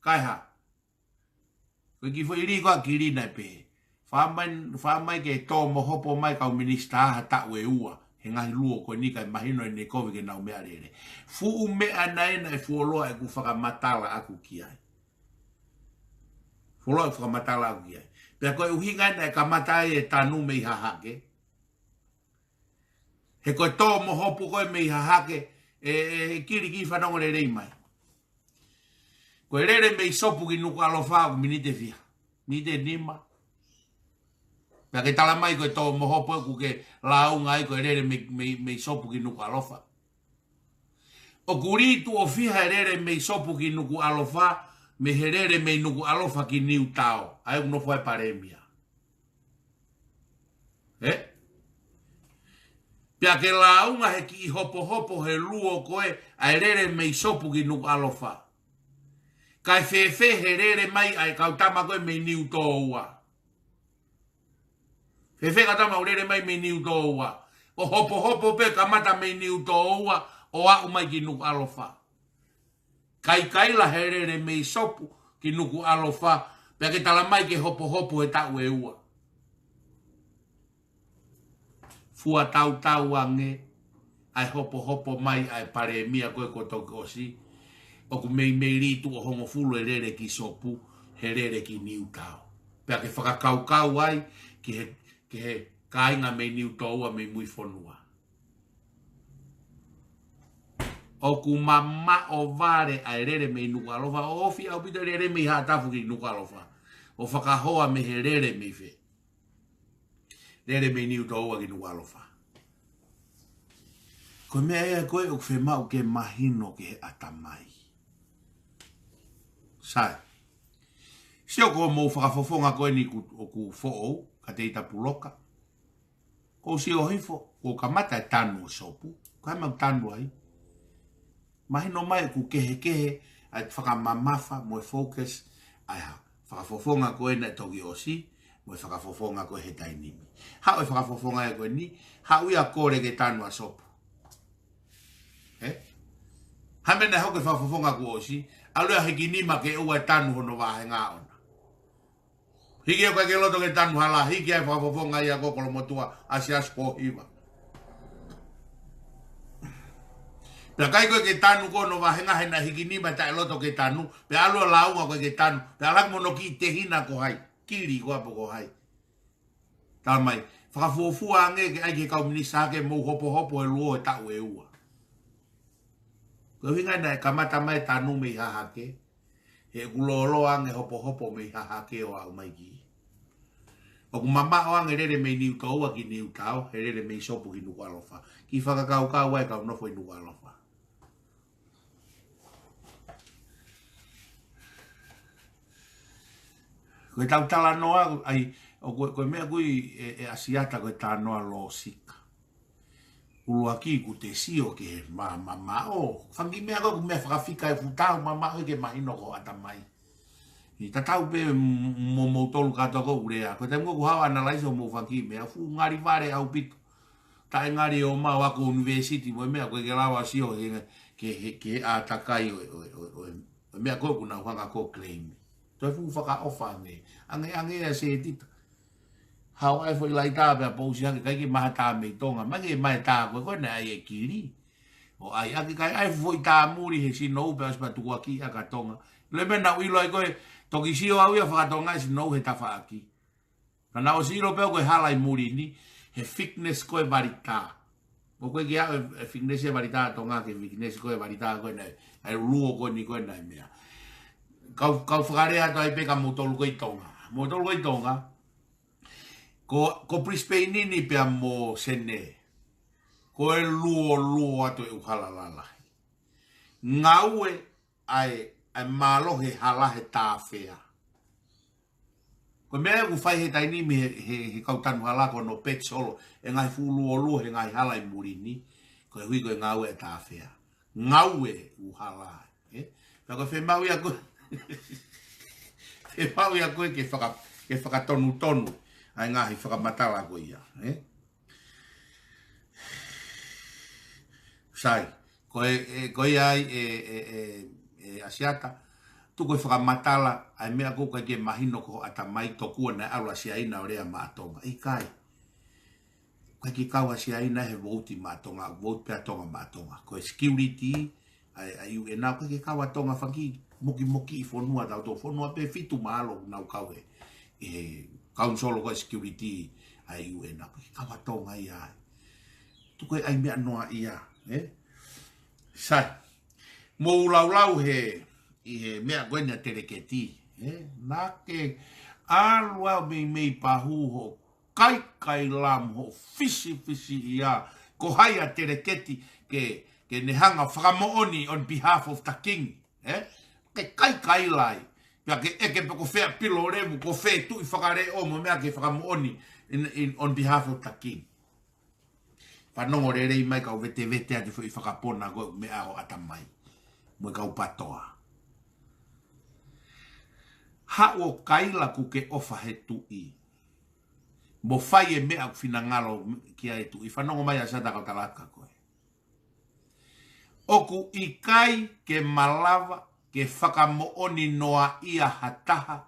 kae hā. Ko e kiʻi foʻi lī ko ē ʻa Kili naʻe pehē. Fai mai, fai mai ke tō mo hopo mai kau minisitā ha taʻu ʻe ua. He ngaahi luo ko eni kae mahino ʻene kovi ke nau meʻalele. Fuʻu meʻa nai naʻe fuoloa ʻeku fakamatala ʻaku ki ai. Fuoloa ʻeku fakamatala ʻaku ki ai. Pea ko e ʻuhinga naʻe kamata ai e tanu mei Hahake. He ko e tō mo hopo ko ē mei Hahake, ʻe, ʻe, ʻe Kili kiʻi fanongo lelei mai. Ko e lele mei Sopu ki Nukuʻalofa ʻoku miniti ʻe fiha. Miniti ʻe nima. Pea ke tala mai ko e tō mo hopo ʻoku ke lāunga ai ko e lele mei, mei, mei Sopu ki Nukuʻalofa. ʻOku lī tuʻo fiha e lele mei Sopu ki Nukuʻalofa, mei he lele mei Nukuʻalofa ki Niutao. ʻA ia ʻoku nofo ai e palēmia. Ē? Pea ke lāunga he kiʻi hopohopo he luo ko ē ʻa e lele mei Sopu ki Nukuʻalofa. Kae fēfē he lele mai ʻa e kau tama ko ē mei Niutōua. Fēfē kau tama ʻoku lele mai mei Niutōua. ʻO hopohopo pē kamata mei Niutōua ʻo aʻu mai ki Nukuʻalofa. Kaikaila he lele mei Sopu ki Nukuʻalofa, pea ke tala mai ke hopohopo he taʻu ʻe ua. Fua tautau ange, ʻa e hopohopo mai ʻa e palēmia ko ē kuo toki ʻosi, ʻoku meimei lī tuʻo hongofulu e lele ki Sopu, he lele ki Niutao. Pea ke fakakaukau ai, ki he, ki he kāinga mei Niutōua mei Muifonua. ʻOku mamaʻo vale ʻa e lele mei Nukuʻalofa, ʻo ofi ʻaupito e lele mei Haʻatafu ki Nukuʻalofa. ʻO fakahoa mei he lele mei fē. Lele mei Niutōua ki Nukuʻalofa. Ko e meʻa ia ko ē ʻoku fiemaʻu ke mahino ki he ʻatamai. Sai. Sio ko hoʻomou fakafofonga ko eni ʻoku, ʻoku foʻou, Kateita Puloka. Ko u sio hifo, kuo kamata e tanu ʻo Sopu, ko e hā e meʻa ʻoku tanu ai. Mahino mai ʻoku kehekehe ʻa e fakamamafa mo e focus ʻa e hā, fakafofonga ko ē naʻe toki ʻosi, mo e fakafofonga ko ē he taimi ni. Haʻu e fakafofonga ia ko eni, haʻu ia ʻo kole ke tanu ʻa Sopu. Ē? Ha meʻa naʻe hoko he fakafofonga kuo ʻosi, ʻalu ia hiki nima ke ʻoua ʻe tanu hono vāhenga ʻona. Hiki ʻoku ʻikai ke loto ke tanu hala, hiki ai fakafofonga ia ko Kolomotuʻa, ʻa Siaosi Pōhiva. Pea ʻikai ko ē ke tanu ko hono vāhenga he naʻe hiki nima taʻe loto ke tanu, pea ʻalu ʻo lāunga ko ē ke tanu, pea ʻalu hake mo hono kiʻi tehina ko hai, Kili ko ā pe ko hai. Tala mai, fakafuofua ange ke ʻai ki he kau minisitā ke mou hopohopo he luo he taʻu ʻe ua. Ko e ʻuhinga ia naʻe kamata mai e tanu mei Hahake, he ʻoku lōloa ange hopohopo mei Hahake ʻo aʻu mai ki. ʻOku mamaʻo ange lele mei Niutōua ki Niutao, he lele mei Sopu ki Nukuʻalofa. Kiʻi fakakaukau ʻa e kau nofo ʻi Nukuʻalofa. Ko e tau talanoa, ʻai, ʻo ko, ko e meʻa ʻoku ʻi, ʻe, ʻe ʻAsiata ko e talanoa lōsika. ʻUluaki ʻoku te sio ki he ma, mamaʻo. Fanga kiʻi meʻa ko ē ʻoku meʻa fakafika ʻe fuʻu tau mamaʻo ke mahino ko e ʻatamai. ʻI tatau pē m-, mo moutolu kātoa ko ʻUlea. Ko e taimi ʻoku haʻu ʻo analyze ʻo mou fanga kiʻi meʻa fuʻu ngali vale ʻaupito. Taʻe ngali ʻo maʻu ako university mo e meʻa ko e ke lava sio he, ke, he, ke ʻātakai ʻo, ʻo, ʻo, ʻo, ʻo meʻa ko ē ʻoku nau hanga ko claim. Toe fuʻu fakaʻofa ange. Ange, ange ʻa Setita. Haʻu ʻa e foʻi laita pea pousi ange kai ke maha tā mei Tonga. Mai ke mai tā ko e ko e naʻe ʻai e kili. ʻO ʻai ake kai ʻai foʻi tā muli he sinou pea ʻosi pea tukuakiʻi ʻa ka Tonga. Le meʻa naʻa ku ʻilo ai ko e toki sio au ia fakatonga e sinou he tafaʻaki. Ka naʻa ku ʻosi ʻilo pē au ko e hala ʻi muli ni, he thickness ko e vali tā. ʻO ko e ke aʻu e, e thickness e vali tā Tonga ke thickness ko e vali tā ko e naʻe, ʻai luo ko eni ko e naʻe meʻa. Kau, kau fakalea atu ai pē ka moutolu ko ʻi Tonga. Moutolu ko ʻi Tonga, ko, ko Brisbane ni pea mo Sene. Ko e luo, luo atu e ʻū hala lalahi. Ngaue ʻa e, ʻa e mālohi hala he tāfea. Ko e meʻa ʻoku fai he taimi ni he, he, he kau tanu hala ko hono pet solo, e ngaahi fuʻu luo luo he ngaahi hala ʻi muli ni, ko e hui ko e ngaue e tāfea. Ngaue ʻū hala, ē? Pea ko e fiemaʻu ia ko e, fiemaʻu ia ko e ke faka, ke fakatonutonu, ʻa e ngaahi fakamatala ko ia, ē? Sai, ko e, e, ko ia ai e, e, e, e ʻAsiata, tuku e fakamatala, ʻa e meʻa ko ē ʻoku ʻikai ke mahino ko e ʻatamai tokua naʻe ʻalu ʻa Siaina ʻo lea maʻa Tonga. ʻIkai. ʻIkai ke kau ʻa Siaina he vouti maʻa Tonga, vouti pē ʻa Tonga maʻa Tonga. Ko e security, ʻa e, ʻa e U N ʻoku ʻikai ke kau ʻa Tonga fanga kiʻi mokimoki ʻi fonua tau tō fonua pē fitu mālō ʻoku nau kau he, he council ko e security ʻa e U N ʻoku ʻikai ke kau ʻa Tonga ia ai. Tuku e ʻai meʻa noa ia, ē? Sai, mou laulau he, ʻi he meʻa ko eni ʻa Teleketi, ē? Naʻa ke ʻalu au mei, mei Pahu ho kai kai lam ho fisi fisi ia, ko hai ʻa Teleketi ke, ke ne hanga fakamoʻoni on behalf of the king, ē? Ke kai kai lai, pea ke ʻeke pe ko fē ʻa Pilolevu, ko fē tuʻi fakaleʻo mo meʻa ke fakamoʻoni in, in, on behalf of the king. Fanongo lelei mai kau vete vete atu foʻi fakapona ko e meʻa ʻo ʻatamai. Mo e kau patoa. Haʻu ʻo kaila kuo ke ʻofa he tuʻi. Mo fai e meʻa ʻoku finangalo ki ai e tuʻi. Fanongo mai ʻAsiata kau tala atu kia koe. ʻOku ʻikai ke malava ke fakamoʻoni noa ia ha taha,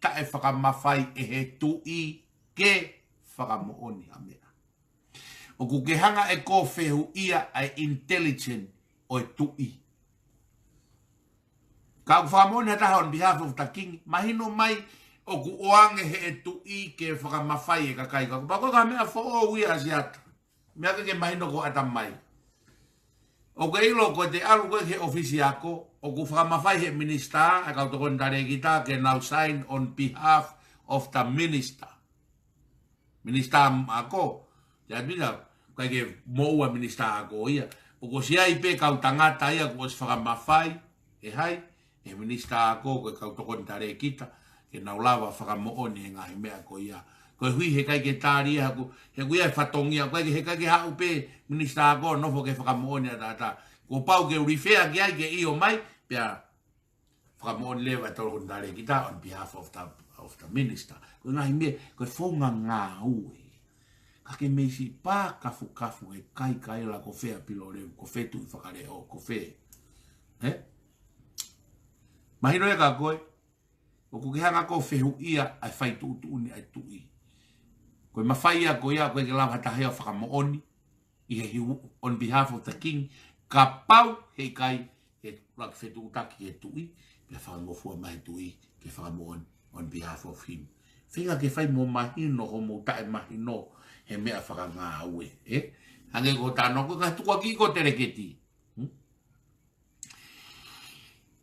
taʻe fakamafai ʻe he tuʻi ke fakamoʻoni ha meʻa. ʻOku ke hanga ʻe koe ʻo fehuʻia ʻa e intelligence ʻo e tuʻi. Ka ʻoku fakamoʻoni ha taha on behalf of the king, mahino mai ʻoku ʻoange ʻe he tuʻi ke fakamafai e kakai. Ka ʻoku pau ko e ka meʻa foʻou ia ʻAsiata. Meʻa ke ke mahino ko e ʻatamai. ʻOku ke ʻilo ko e te ʻalu ko e he ʻofisi ako, ʻoku fakamafai he minisitā, ʻa e kau tokoni talēkita, ke nau sign on behalf of the minister. Minisitā ako, te atu ina, ʻikai ke moʻua minisitā ako ia. ʻOku ʻosi ʻi ai pē kau tangata ia, kuo ʻosi fakamafai, ʻe hai, ʻe he minisitā ako, ko e kau tokoni talēkita, ke nau lava fakamoʻoni e ngaahi meʻa ko ia. Ko e hui he ʻikai ke tali ia, he ʻoku, he ʻoku ʻi ai e fatongia, ko e he ʻikai ke haʻu pē minisitā ako, nofo ke fakamoʻoni ʻataʻatā. Kuo pau ke u refer ki ai ke ʻio mai, pea fakamoʻoni leva e tokoni talēkita on behalf of the, of the minister. Ko e ngaahi meʻa, ko e founga ngāue. Ka ke meisi pā kafukafu e kai kaila ko fē ʻa Pilolevu, ko fē tuʻi fakaleʻo, ko fē. Ē? Mahino ia kia koe, ʻoku ke hanga koe ʻo fehuʻia ʻa e fai tuʻutuʻuni ʻa e tuʻi. Ko e mafai ia ko ia, ko e ke lava ha taha ia ʻo fakamoʻoni, ʻi he hiu, on behalf of the king, kapau he ʻikai, he laki fetuʻutaki he tuʻi, pea fakangofua mai he tuʻi, ke fakamoʻoni, on behalf of him. Feinga ke fai mo mahino, hoʻomou taʻe mahino, he meʻa fakangāue, ē? Hangē ko e tano, ko e ka tukuakiʻi ko Teleketi. Hmm?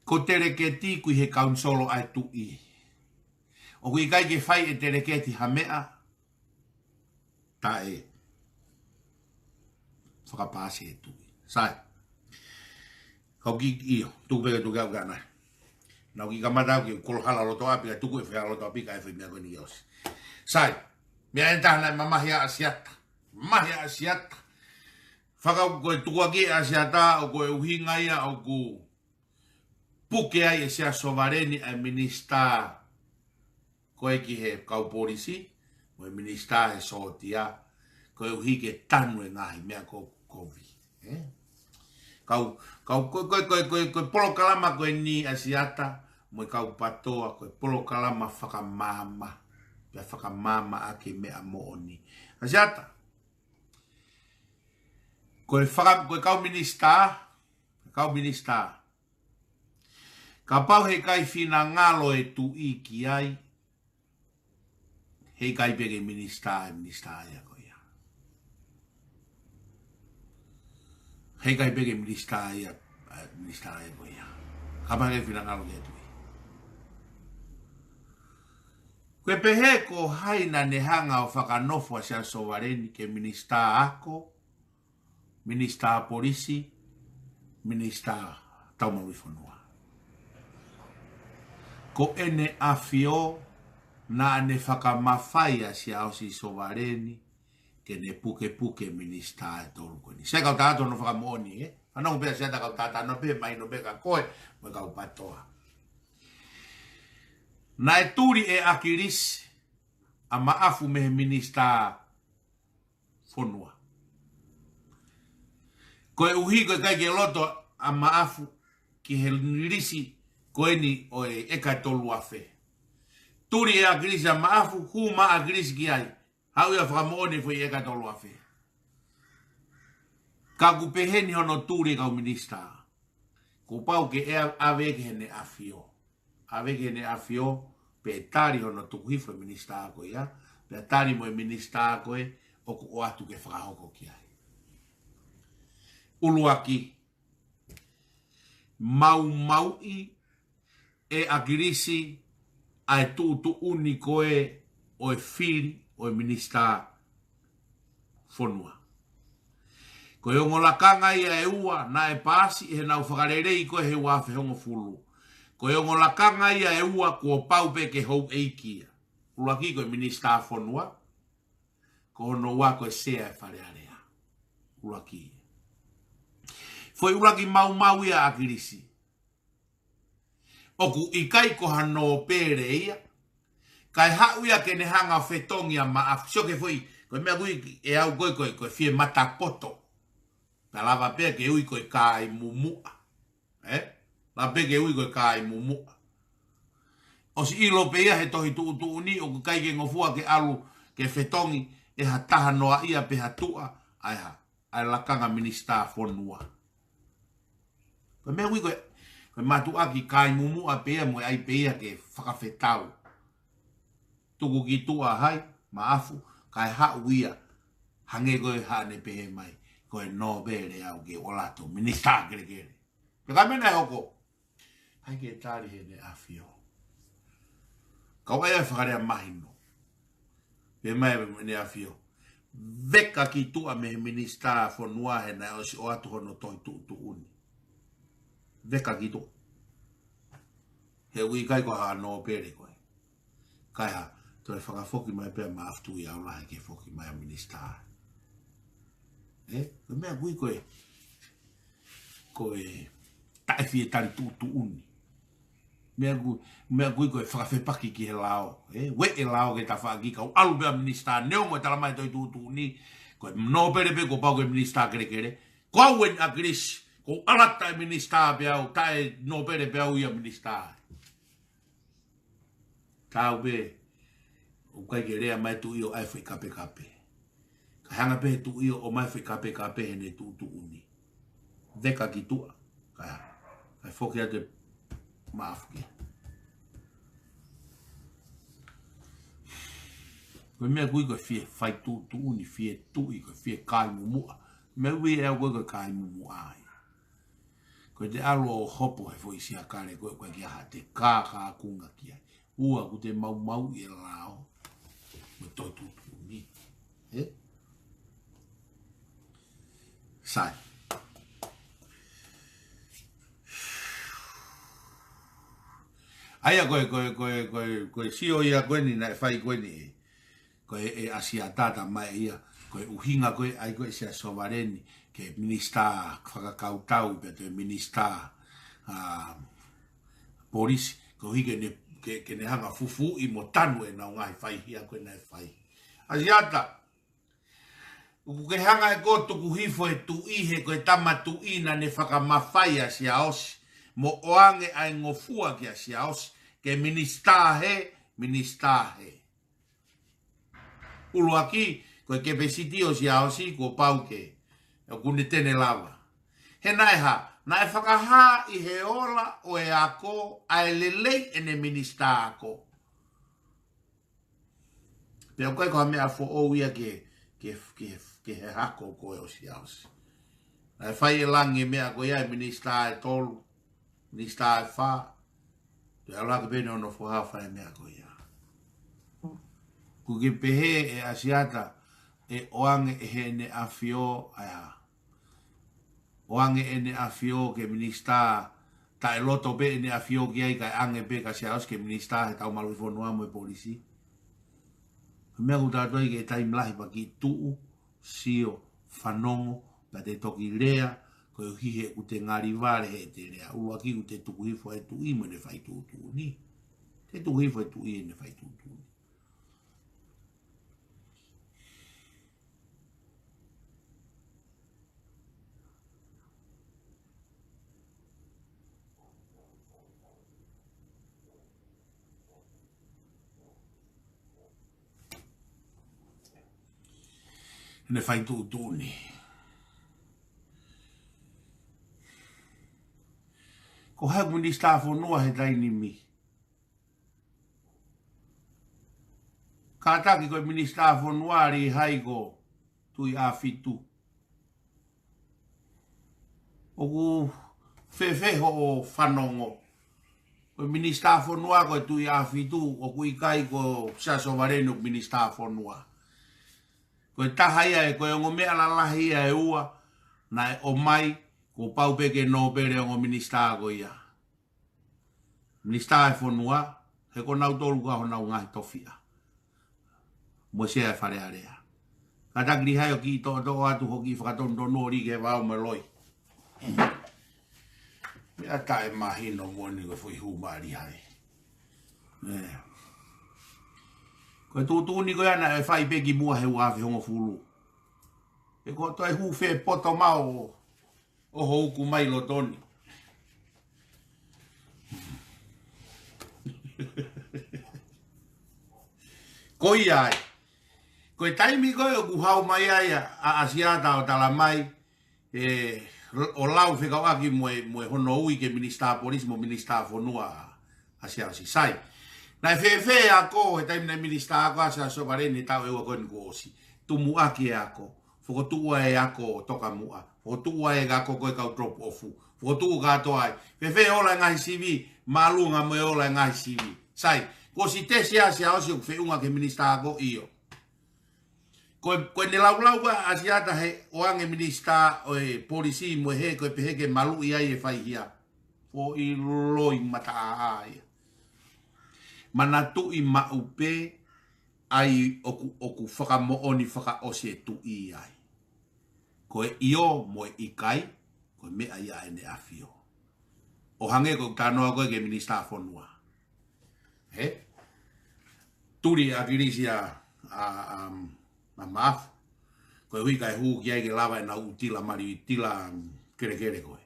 Ko Teleketi ʻoku ʻi he kaunisolo ʻa e tuʻi. ʻOku ʻikai ke fai ʻe Teleketi ha meʻa taʻe fakapaasi ʻe he tuʻi. Sai. Kau kiʻi ʻio, tuku pē ke tuku au ka nai. Naʻa ku kiʻi kamata au ke kolohala loto ʻapi ka tuku e fea loto ʻapi ka e fai meʻa ko eni ke ʻosi. Sai. Meʻa ʻe taha naʻe mamahi ʻa ʻAsiata. Mamahi ʻa ʻAsiata. Fakau ko e tukuakiʻi ʻa ʻAsiata ʻoku ʻuhinga ia ʻoku puke ai ʻe Siaʻa Sovaleni ʻa e minisitā ko ē ki he kau polisi, mo e minisitā he sōtia, koeʻuhi ke tanu e ngaahi meʻa ko ē ʻoku kovi. Ē? Kau, kau, ko, ko, ko, ko, ko e polokalama ko eni ʻa ʻAsiata, mo e kau PATOA, ko e polokalama fakamaama, pea fakamaama ʻaki e meʻa moʻoni. ʻAsiata, ko e faka-, ko e kau minisitā, kau minisitā, kapau heʻikai finangalo e tuʻi ki ai, heʻikai pē ke minisitā, minisitā ia ko ia. Heʻikai pē ke minisitā ia, ʻa, minisitā ia ko ia. Kapau heʻikai finangalo ke tuʻi. Ko e pehē ko hai naʻa ne hanga ʻo fakanofo ʻa Siaʻa Sovaleni ke minisitā ako, minisitā polisi, minisitā taumaluʻi fonua. Ko ʻEne ʻAfio naʻa ne fakamafai ʻa Siaosi Sovaleni ke ne pukepuke minisitā ʻe tolu ko eni. Sai kau tātā no fakamoʻoni, ē? Fanongo pē ʻAsiata kau tātā no pē, mahino pē kia koe, mo e kau PATOA. Naʻe tuli ʻe ʻAkilisi ʻa Maʻafu mei he minisitā fonua. Koeʻuhi ko e ʻikai ke loto ʻa Maʻafu ki he lisi ko eni ʻo e ʻeka ʻe tolu afe. Tuli ʻe ʻAkilisi ʻa Maʻafu, hū mai ʻa ʻAkilisi ki ai. Haʻu ia ʻo fakamoʻoni e foʻi ʻeka ʻe tolu afe. Ka ʻoku pehē ni hono tuli e kau minisitā. Kuo pau ke ʻave ki heʻene ʻAfio. ʻAve ki heʻene ʻAfio, pea tali hono tuku hifo e minisitā ko ia, pea tali mo e minisitā ko ē ʻoku ʻoatu ke fakahoko ki ai. ʻUluaki, maumauʻi ʻe ʻAkilisi ʻa e tuʻutuʻuni ko ē ʻo e fili ʻo e minisitā fonua. Ko e ongo lakanga ia ʻe ua naʻe paasi ʻi heʻenau fakalelei ko ē he ua afe hongofulu. Ko e ongo lakanga ia ʻe ua kuo pau pē ke houʻeiki ia. ʻUluaki ko e minisitā fonua, ko hono ua ko e sea e Fale Alea. ʻUluaki. Foʻi ʻuluaki maumau ia ʻa ʻAkilisi. ʻOku ʻikai ko ha nōpele ia. Kae haʻu ia ke ne hanga ʻo fetongi ʻa Maʻafu. Sio ki he foʻi, ko e meʻa ʻoku ui ʻe au ko ē, ko e, ko e fie matapoto. Pea lava pē ke ui ko e kāimumuʻa. Ē? Lava pē ke ui ko e kāimumuʻa. ʻOsi ʻilo pē ia he tohi tuʻutuʻuni ʻoku ʻikai ke ngofua ke ʻalu ke fetongi ʻe ha taha noaʻia pe ha tuʻa, ʻa e ha, ʻa e lakanga minisitā fonua. Ko e meʻa ʻoku ui ko e, ko e mātuʻaki kāimumuʻa pē ia mo e ʻai pē ia ke fakafetau. Tuku ki tuʻa hai, Maʻafu, kae haʻu ia, hangē ko e haʻane pehē mai, ko e nōpele au ke ʻalu atu, minisitā kelekele. Pea ka mena e hoko, ʻai ke tali heʻene ʻAfio. Kau ai ʻa e fakalea mahino. Pea mai ʻene ʻAfio. Veka ki tuʻa mei he minisitā fonua he naʻe ʻosi ʻoatu hono tohi tuʻutuʻuni. Veka ki tuʻa. He ʻoku ʻikai ko ha nōpele ko ē. Kae hā, toe fakafoki mai pē ʻa Maʻafu Tuʻiaulahi ke foki mai ʻa minisitā. Ē, ko e meʻa ʻoku ui ko e, ko e taʻefie tali tuʻutuʻuni. Meʻa ʻoku, meʻa ʻoku ui ko e fakafepaki ki he lao. Ē, ueʻi e lao ki he tafaʻaki kae ʻalu pē ʻa minisitā neongo e tala mai tohi tuʻutuʻuni. Ko e nōpele pē kuo pau ko e minisitā kelekele. Ko au eni ʻAkilisi, ʻoku ou ʻalu atu taʻe minisitā pē au, taʻe nōpele pē au ia minisitā. Tau pē, ʻoku ʻikai ke lea mai tuʻi ʻo ʻai foʻi kapekape. Ka hanga pē he tuʻi ʻo ʻomai foʻi kapekape heʻene tuʻutuʻuni. Veka ki tuʻa, ka, kae foki atu ʻe Maʻafu ki ai. Ko e meʻa ʻoku ui ko e fie fai tuʻutuʻuni, fie tuʻi, ko e fie kāimumuʻa. Meʻa ʻoku ui ʻe au ko e, ko e kāimumuʻa ai. Ko e te ʻalu ʻo hopo he foʻi siakale ko e, ko e ki aha te kākākunga ki ai. ʻOua kuo te maumauʻi e lao mo e toetuʻutuʻuni. Ē? Sai. ʻA ia ko e, ko e, ko e, ko e, ko e sio ia ko eni naʻe fai ko eni ē. Ko e, ʻe ʻAsiata mai ia, ko e ʻuhinga ko ē ʻai ko ē Siaosi Sovaleni ke minisitā fakakautau pea toe minisitā, ā, polisi, koeʻuhi ke ne, ke, ke ne hanga fufuuʻi mo tanu ʻenau ngaahi faihia ko ē naʻe fai. ʻAsiata, ʻoku ke hanga ʻe koe ʻo tuku hifo e tuʻi he ko e tama tuʻi naʻa ne fakamafai ʻa Siaosi, mo ʻoange ʻa e ngofua kia Siaosi, ke minisitā hē, minisitā hē. ʻUluaki, ko e kepesiti ʻo Siaosi kuo pau ke, ʻoku ne te ne lava. He naʻe hā, naʻe fakahā ʻi he ola ʻo e ako, ʻa e lelei ʻene minisitā ako. Pea ʻoku ʻikai ko ha meʻa foʻou ia ke, ke, ke, ke he hako ko ē ʻo Siaosi. Naʻe fai ʻe Langi e meʻa ko ia ʻe minisitā ʻe tolu, minisitā ʻe fā. Toe ʻalu hake pē ʻene ono foha ʻo fai e meʻa ko ia. ʻOku ke pehē ʻe ʻAsiata, ʻe ʻoange ʻe heʻene ʻafio, ʻa ia. ʻOange ʻene ʻafio ke minisitā, taʻeloto pē ʻene ʻafio ki ai kae ʻange pē kia Siaosi ke minisitā he tau maluʻi fonua mo e polisi. Ko e meʻa ʻoku tau ʻi ai ki he taimi lahi pea kiʻi tuʻu, sio, fanongo, pea te toki lea, koeʻuhi he ʻoku te ngali vale heʻete lea. ʻUluaki ʻoku te tuku hifo e tuʻi mo ʻene fai tuʻutuʻuni. Te tuku hifo e tuʻi ʻene fai tuʻutuʻuni. ʻEne fai tuʻutuʻuni. Ko hai minisitā fonua he taimi ni? Kātaki ko e minisitā fonua ʻa Lihai ko Tuʻiʻāfitu. ʻOku fēfē hoʻo fanongo? Ko e minisitā fonua ko e Tuʻiʻāfitu, ʻoku ʻikai ko Siaosi Sovaleni ʻoku minisitā fonua. Ko e taha ia ē, ko e ongo meʻa lalahi ia ʻe ua naʻe ʻomai, kuo pau pē ke nōpele ongo minisitā ko ia. Minisitā ʻo e fonua, he ko nautolu ko ē honau ngaahi tofiʻa. Mo e sea ʻo e Fale Alea. Kātaki Lihai ʻo kiʻi toʻotoʻo atu hoʻo kiʻi fakatonutonu ʻo lī ki he vao mo e loi. Meʻa taʻemahino moʻoni ko e foʻi hū mai ʻa Lihai. Ē. Ko e tuʻutuʻuni ko ia naʻe fai pē kimuʻa he ua afe hongofulu. ʻE ko e toe hū fē poto mai ʻo ʻoho uku mai loto ni. Ko ia ai. Ko e taimi ko ē ʻoku hau mai ai ʻa, ʻa ʻAsiata ʻo tala mai, ē, ʻo lau fekauʻaki mo e, mo e hono ui ke minisitā polisi mo minisitā fonua ʻa Siaosi, sai. Naʻe fēfē ako he taimi naʻe minisitā ako ʻa Siaosi Sovaleni he taʻu ʻe ua ko eni kuo ʻosi? Tumuʻaki e ako. Fokotuʻu ʻa e ako ʻo tokamuʻa. Fokotuʻu ʻa e ako ko e kau drop off. Fokotuʻu kātoa ai. Fēfē ola e ngaahi sivi, māʻolunga mo e ola e ngaahi sivi. Sai, kuo ʻosi tesi ʻa Siaosi ʻoku feʻunga ki he minisitā ako? ʻIo. Ko e, ko ʻene laulau ʻa ʻAsiata he ʻoange minisitā ʻo e polisi mo e hē ko e pehē ke maluʻi ai e faihia. Foʻi loi mataʻaʻa ia. Manatuʻi maʻu pē ʻa ia ʻoku, ʻoku fakamoʻoni fakaʻosi e tuʻi ai. Ko e ʻio mo e ʻikai, ko e meʻa ia ʻene ʻafio. ʻO hangē ko e talanoa ko ē ki he minisitā fonua. Ē? Tuli ʻa ʻAkilisi ʻa, ʻa, ʻa, ʻa Maʻafu. Koeʻuhi kae hū ki ai ke lava ʻenau ʻū tila mali, tila, um, kelekele ko ē.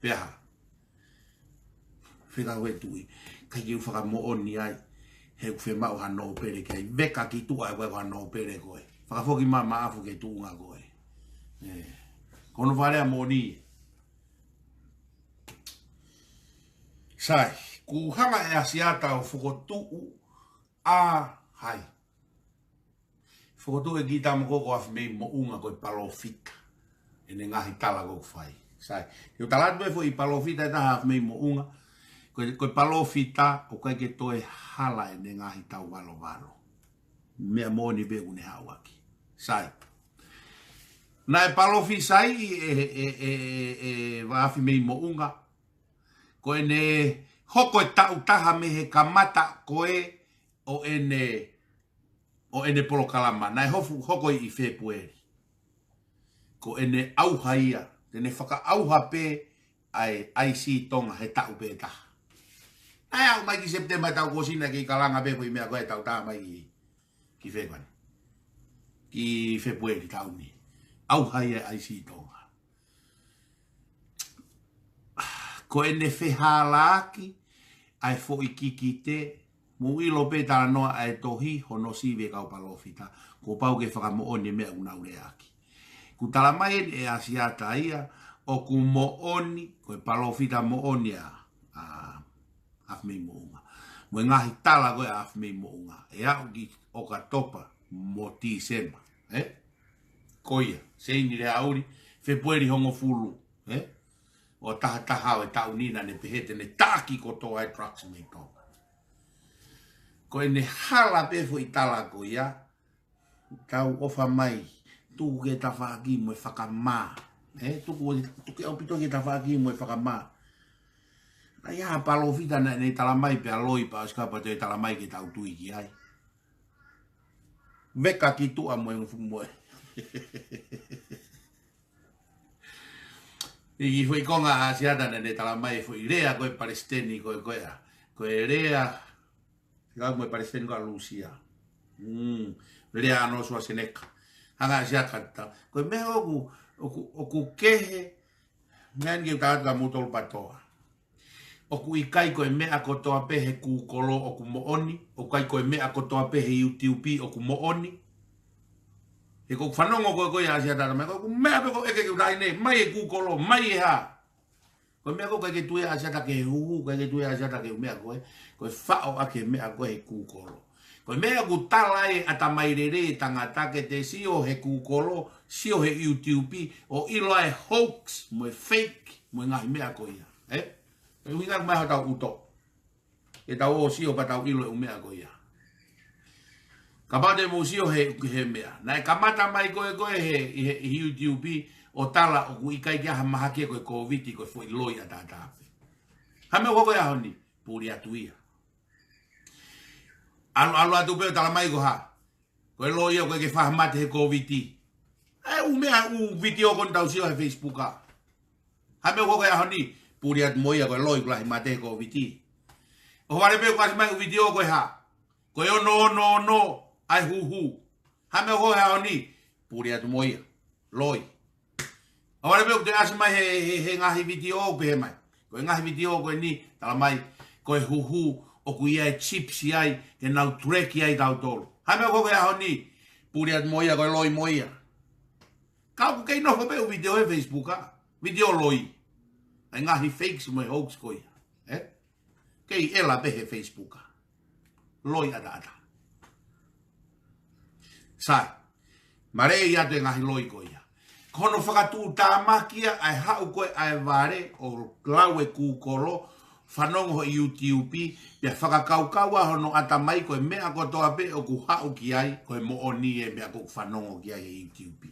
Pea hā? Fekau e tuʻi. ʻIkai ke u fakamoʻoni ai. He ʻoku fiemaʻu ha nōpele ki ai. Veka ki tuʻa ʻe koe ko ha nōpele ko ē. Fakafoki mai ʻa Maʻafu ki he tuʻunga ko ē. Ē. Ko hono fakalea moʻoni. Sai, kuo hanga ʻe ʻAsiata ʻo fokotuʻu ʻa hai? Fokotuʻu e kiʻi tama ko ē ko Afimeimoʻunga ko e palōfita. ʻEne ngaahi tala ko ē ʻoku fai. Sai, te u tala atu pē foʻi palōfita ʻe taha Afimeimoʻunga. Ko e, ko e palōfita, ʻoku ʻikai ke toe hala ʻene ngaahi tauvalovalo. Meʻa moʻoni pē ʻoku ne haʻu ʻaki. Sai. Naʻe palōfisaiʻi ʻe, ʻe, ʻe, ʻe, ʻe Vaafi mei Moʻunga. Ko ʻene hoko e taʻu taha mei he kamata ko ē ʻo ʻene, ʻo ʻene polokalama. Naʻe hofu, hoko ʻi Fēpueli. Ko ʻene ʻauha ia, te ne fakaʻauha pē ʻa e ʻAisi Tonga he taʻu pē taha. Naʻe aʻu mai ki Sepitema taʻu ko ē ʻosi naʻe kei kalanga pē foʻi meʻa ko ē taʻu taha mai ki, ki Fēpueli. Ki Fēpueli taʻu ni. ʻAuha ia e ʻAisi Tonga. Ko ʻene fehālaaki ʻa e foʻi kikite, mou ʻilo pē talanoa ʻa e tohi, hono sivi e kau palōfita, kuo pau ke fakamoʻoni e meʻa ʻoku nau leaʻaki. Kuo tala mai eni ʻe ʻAsiata ia, ʻoku moʻoni, ko e palōfita moʻoni ʻa, ʻa Vaafi mei Moʻunga. Mo e ngaahi tala ko ē ʻa Vaafi mei Moʻunga. ʻE aʻu ki ʻOkatopa mo Tīsema. Ē? Ko ia, Seini Leauli, Fēpueli hongofulu. Ē? ʻO tahataha ʻo e taʻu ni naʻa ne pehē te ne taʻaki kotoa e drugs mei Tonga. Ko ʻene hala pē foʻi tala ko ia, tau ʻofa mai, tuku ki he tafaʻaki mo e fakamā. Ē, tuku, tuku ʻaupito ki he tafaʻaki mo e fakamā. ʻAi ha palōfita naʻa ne tala mai pea loi pea ʻosi kapa toe tala mai ke tau tui ki ai. Veka ki tuʻa mo e, mo e. ʻI he foʻi konga ʻa ʻAsiata naʻa ne tala mai e foʻi lea ko e palesiteni ko ē ko ē ʻa. Ko e lea, ʻikai mo e palesiteni ko ē ʻa Lūsia. Mm, lea ʻa Arnold Schwarzenegger. Hanga ʻe ʻAsiata ʻo tala. Ko e meʻa ʻoku, ʻoku, ʻoku kehe, meʻa ni ke u tala atu kia moutolu kotoa. ʻOku ʻikai ko e meʻa kotoa pē he Google ʻoku moʻoni, ʻoku ʻikai ko e meʻa kotoa pē he YouTube ʻoku moʻoni. He ʻoku ou fanongo ko ē ko ē ʻa ʻAsiata mai, ko e meʻa pē ko ē ke u tala ʻanenai, mai e Google, mai e hā. Ko e meʻa ko ē ʻikai ke tui ʻa ʻAsiata ki he huhu, ʻikai ke tui ʻa ʻAsiata ki he meʻa ko ē, ko e faʻo ʻaki e meʻa ko ē he Google. Ko e meʻa ʻoku tala ai ʻa e ʻatamai lelei e tangata ke te sio he Google, sio he YouTube, ʻo ʻilo ʻa e hoax, mo e fake, mo e ngaahi meʻa ko ia. Ē? ʻE ʻuhinga mai hotau ʻuto. ʻE tau ō sio pea tau ʻilo e ʻū meʻa ko ia. Kapau te mou sio he, he meʻa. Naʻe kamata mai ko ē ko ē he, he, he YouTube ʻo tala ʻoku ʻikai ke ʻi ai ha mahaki ko e Covid ko e foʻi loi ʻataʻatā pē. Hā meʻa ko ē ʻaho ni, puli atu ia. ʻAlu, ʻalu atu pē ʻo tala mai ko e hā. Ko e loi ia ʻoku ʻikai ke faʻa mate he Covid. ʻA e ʻū meʻa, ʻū vitiō ko eni tau sio he Facebook ʻa. Hā meʻa ko ē ʻaho ni, puli atu mo ia ko e loi ʻoku lahi mate he Covid. ʻOhovale pē ʻoku ʻasi mai ʻū vitiō ko e hā. Ko e ono ono ono, ʻa e huhu. Hā meʻa ko ē ʻaho ni, puli atu mo ia. Loi. ʻOhovale pē ʻoku toe ʻasi mai he, he, he ngaahi vitiō ʻoku pehē mai. Ko e ngaahi vitiō ko eni, tala mai, ko e huhu, ʻoku ʻi ai e chips ʻi ai, ke nau track ʻi ai tautolu. Hā meʻa ko ē ʻaho ni, puli atu mo ia, ko e loi mo ia. Ka ʻoku kei nofo pē ʻū vitiō he Facebook ʻa. Vitiō loi. ʻA e ngaahi fakes mo e hoax ko ia. Ē? Kei ʻela pē he Facebook ʻa. Loi ʻataʻatā. Sai. Maleʻi atu e ngaahi loi ko ia. Ko hono fakatuʻutāmaki ia ʻa e haʻu ko ē ʻa e vale ʻo lau e Google, fanongo ho YouTube, pea fakakaukau ʻa hono ʻatamai ko e meʻa kotoa pē ʻoku haʻu ki ai, ko e moʻoni e meʻa ʻoku fanongo ki ai he YouTube.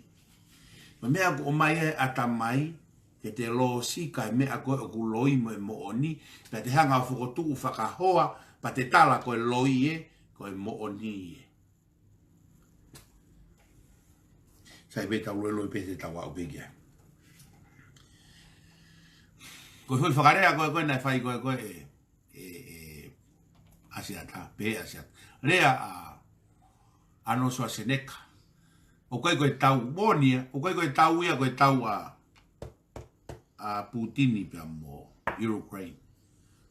Ko e meʻa ʻoku ʻomai e ʻatamai, ke te lōsika e meʻa ko ē ʻoku loi mo e moʻoni, pea te hanga ʻo fokotuʻu fakahoa, pea te tala ko e loi ē, ko e moʻoni ē. Sai pē tau loi loi pē te tau aʻu pē ki ai. Ko e foʻi fakalea ko ē ko ē naʻe fai ko ē ko ē ʻe, ʻe, ʻe ʻAsiata, pē ʻAsiata. Lea ʻa, ʻa Arnold Schwarzenegger. ʻOku ʻikai ko e tau moʻoni ia, ʻoku ʻikai ko e tau ia, ko e tau ʻa, ʻa Putini pea mo Ukraine.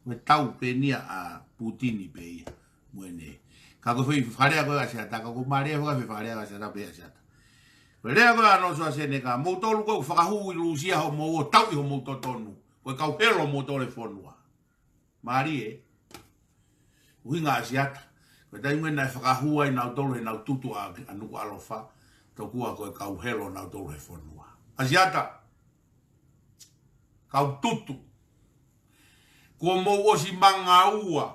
Ko e tau pē eni ia ʻa Putini pē ia. Mo ʻene. Ka ko e foʻi fakalea ko ē ʻa ʻAsiata, ka ko e mālie foʻi fakalea ʻa ʻAsiata pē ʻAsiata. Ko e lea ko ē ʻa Arnold Schwarzenegger, moutolu ko ē ʻoku fakahū ʻi Lūsia hoʻomou ō tauʻi homou totonu. Ko e kau helo moutolu he fonua. Mālie ē. ʻUhinga ʻa ʻAsiata. Ko e taimi naʻe fakahū ai nautolu he nau tutu ʻa, ʻa Nukuʻalofa. Tokua ko e kau helo nautolu he fonua. ʻAsiata. Kau tutu. Kuo mou ʻosi mangaua.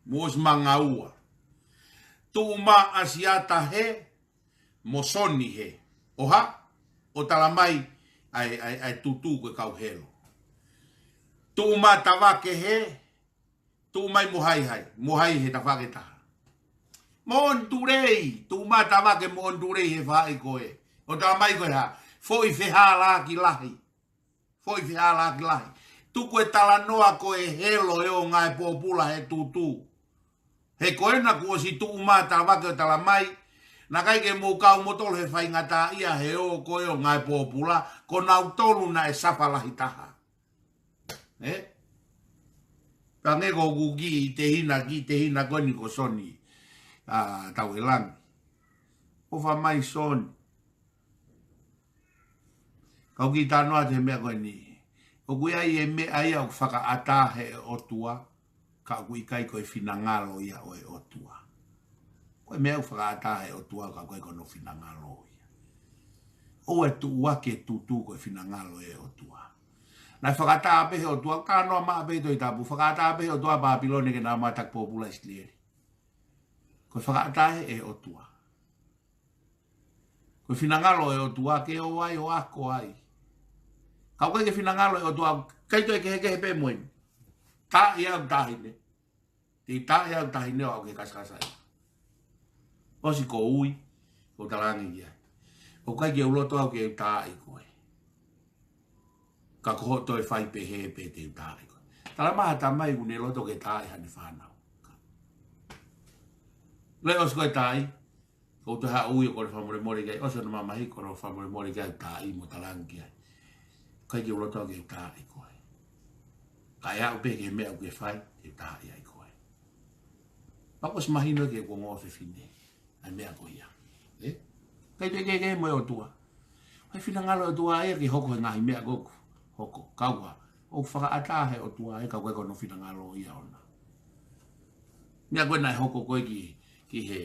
Mou ʻosi mangaua. Tuʻu mā ʻAsiata hē, mo Soni hē. ʻO hā? ʻO tala mai ʻa e, ʻa e, ʻa e Tutū ko e kau helo. Tuʻu mā Tavake hē, tuʻu mai mo hai hai, mo hai he tafaʻaki ʻe taha. Mo ʻOnitulei, tuʻu mā Tavake mo ʻOnitulei he faʻahi ko ē. ʻO tala mai ko e hā? Foʻi fehālaaki lahi. Foʻi fehālaaki lahi. Tuku e talanoa ko e helo ʻo e ngaahi pōpula he Tutū. He ko ena kuo ʻosi tuʻu mā Tavake ʻo tala mai, naʻe ʻikai ke mou kau moutolu he faingataʻaʻia he ʻoho ko ē ʻo e ngaahi pōpula, ko nautolu naʻe safa lahi taha. Ē? Tange ko ʻoku kiʻi tehina, kiʻi tehina ko eni ko Soni, ʻa, Tauelangi. ʻOfa mai Soni. Kau kiʻi talanoa atu he meʻa ko eni. ʻOku ʻi ai e meʻa ia ʻoku fakaʻatā he ʻOtua, ka ʻoku ʻikai ko e finangalo ia ʻo e ʻOtua. Ko e meʻa ʻoku fakaʻatā he ʻOtua, ka ʻoku ʻikai ko hono finangalo ia. ʻOua ʻe tuʻuaki e Tutū ko e finangalo ʻo e ʻOtua. Naʻe fakaʻatā pē he ʻOtua, talanoa maʻa pē Tohi Tapu, fakaʻatā pē he ʻOtua Papilone ke nau ō mai ʻo taki pōpula ʻIsileli. Ko e fakaʻatā ʻe he ʻOtua. Ko e finangalo ʻo e ʻOtua ke ō ai ʻo ako ai. Ka ʻoku ʻikai ke finangalo ʻo e ʻOtua, ʻikai toe kehekehe pē mo eni. Taaʻi au taʻahine. Te u taaʻi au taʻahine ʻo aʻu ki he kasakasa ia. ʻOsi ko ui, ko e talaange ki ai. ʻOku ʻikai ke u loto au ke u taaʻi koe. Ka ko hoʻo toe fai pehē pē te u taaʻi koe. Tala mai ha tamai ʻoku ne loto ke taaʻi haʻane fānau. Lele ʻosi ko e taaʻi, ko e toe haʻu ui ʻo kole fakamolemole ki ai, ʻosi hono mamahi kole fakamolemole ki ai, taaʻi mo talaange ki ai. ʻIkai ke u loto au ke u taaʻi koe. Ka ʻe aʻu pē ki he meʻa ʻoku ke fai, te u taaʻi ai koe. Pea kuo ʻosi mahino ki he kuonga ʻo e fefine ʻa e meʻa ko ia. Ē? ʻIkai toe kehekehe mo e ʻOtua. Ko e finangalo ʻo e ʻOtua ia ke hoko he ngaahi meʻa ko ē ʻoku hoko. Kaua. ʻOku fakaʻatā he ʻOtua ia ka ʻoku ʻikai ko hono finangalo ia ʻoʻona. Meʻa ko ē naʻe hoko ko ē ki, ki he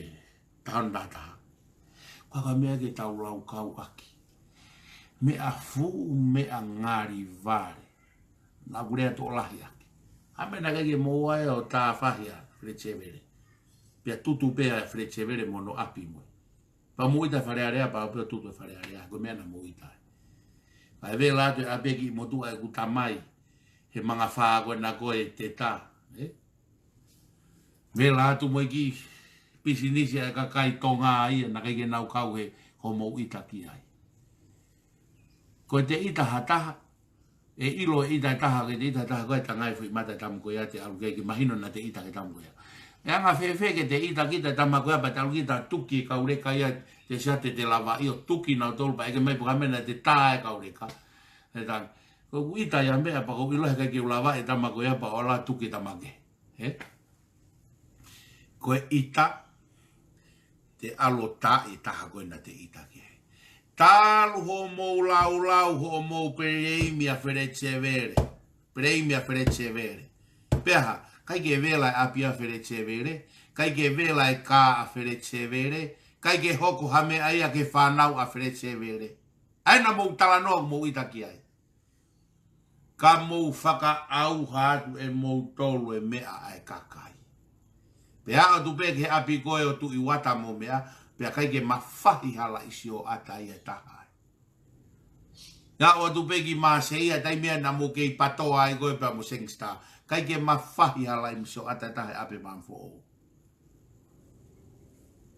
taha ono taha taha. Ko e hā e meʻa ke tau laukau ʻaki? Meʻa fuʻu, meʻa ngali vale. Naʻa ku lea tokolahi ʻaki. ʻA e meʻa naʻe ʻikai ke moua ʻo tāfahi ʻa Fred Sevele. Pea tutu pē ʻa Fred Sevele mo hono ʻapi mo ia. Pea mou ʻita Fale Alea, pea ō pē ʻo tutu ʻa Fale Alea, ko e meʻa naʻa mou ʻita ai. Kae vela atu e ʻapi ʻa e kiʻi motuʻa ʻeku tamai, he mangafā ko ena ko e Teta, ē? Vela atu mo e kiʻi pisinisi ʻa e kakai Tonga ia, naʻe ʻikai ke nau kau he hoʻomou ʻita ki ai. Ko e te ʻita ha taha, ʻe ʻilo e ʻita ʻe taha, ke te ʻita ʻe taha ko e tangai foʻi mata e tama ko ia te ʻalu ki ai ke mahino naʻa te ʻita ki he tama ko ia. ʻE anga fēfē ke te ʻita kita e tama ko ia pea te ʻalu kita tuki e kau leka ia te sia te te lava ʻo tuki nautolu pea ʻeke mai pe ko e hā e meʻa naʻa te tā e kau leka. He tang, ko ʻeku ʻita ia meʻa pea ko e ʻilo he ʻikai ke u lava e tama ko ia pea u ō ʻo tuki e tama kehe. Ē? Ko e ʻita, te ʻalu ʻo taaʻi e taha ko ē naʻa te ʻita ki ai. Talu hoʻomou laulau, hoʻomou peleimi ʻa Fred Sevele. Peleimi ʻa Fred Sevele. Pea hā, ʻikai ke vela e ʻapi ʻa Fred Sevele, ʻikai ke vela e kā ʻa Fred Sevele, ʻikai ke hoko ha meʻa ia ki he fānau ʻa Fred Sevele. ʻA ē naʻa mou talanoa ʻoku mou ʻita ki ai. Ka mou fakaʻauha atu ʻe moutolu e meʻa ʻa e kakai. Pea aʻu atu pē ki he ʻapi ko ē ʻo Tuʻi Uata mo meʻa, pea ʻikai ke mafahi ha laʻi sioʻata ia ʻe taha ai. Pea aʻu atu pē ki Maseia, taimi ia naʻa mou kei patoa ai ko ē pea mo Seng Star. ʻIkai ke mafahi ha laʻi sioʻata ʻe taha he ʻapi Maʻamofoʻou.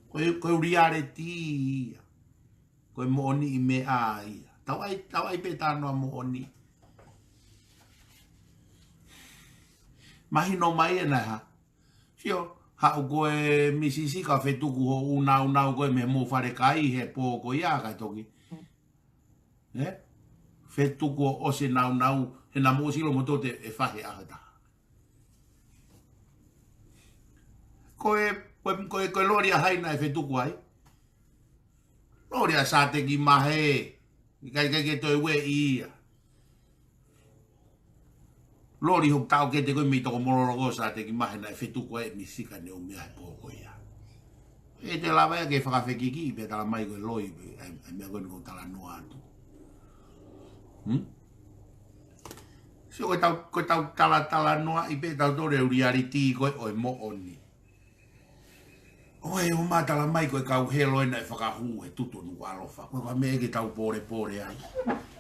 Ko e, ko e reality ia. Ko e moʻoniʻi meʻa ia. Tau ʻai, tau ʻai pē talanoa moʻoni. Mahino mai ʻe naʻe hā. Sio, haʻu ko e misisi ka fetuku hoʻo nāunau ko ē mei hoʻomou fale kai he pō ko ia ka toki. Ē? Fetuku ʻo ʻosi e nāunau, he naʻa mou ʻosi ʻilo moutolu te ʻe fahe ʻaho ʻe taha. Ko e, ko e, ko e, ko e loli ʻa hai naʻe fetuku ai? Loli ʻa Sāteki Mahe, ʻikai, ʻikai ke toe ueʻi ia. Loli hoku taʻokete ko ē mei Tokomololo ko Sāteki Mahe naʻe fetuku ai e misisi ka ne ʻomai he pō ko ia. ʻE te lava ia ke fakafekikiʻi pea tala mai ko e loi, ʻa e, ʻa e meʻa ko ē naʻa ku talanoa atu. Hmm? Sio, ko e tau, ko e tau talatalanoaʻi pē ʻe tautolu e reality ko ē ʻo e moʻoni. ʻOku ʻi ai e ʻū meʻa tala mai ko e kau helo ē naʻe fakahū he tutu ʻo Nukuʻalofa. Ko e kau meʻa ke tau pōlepole ai.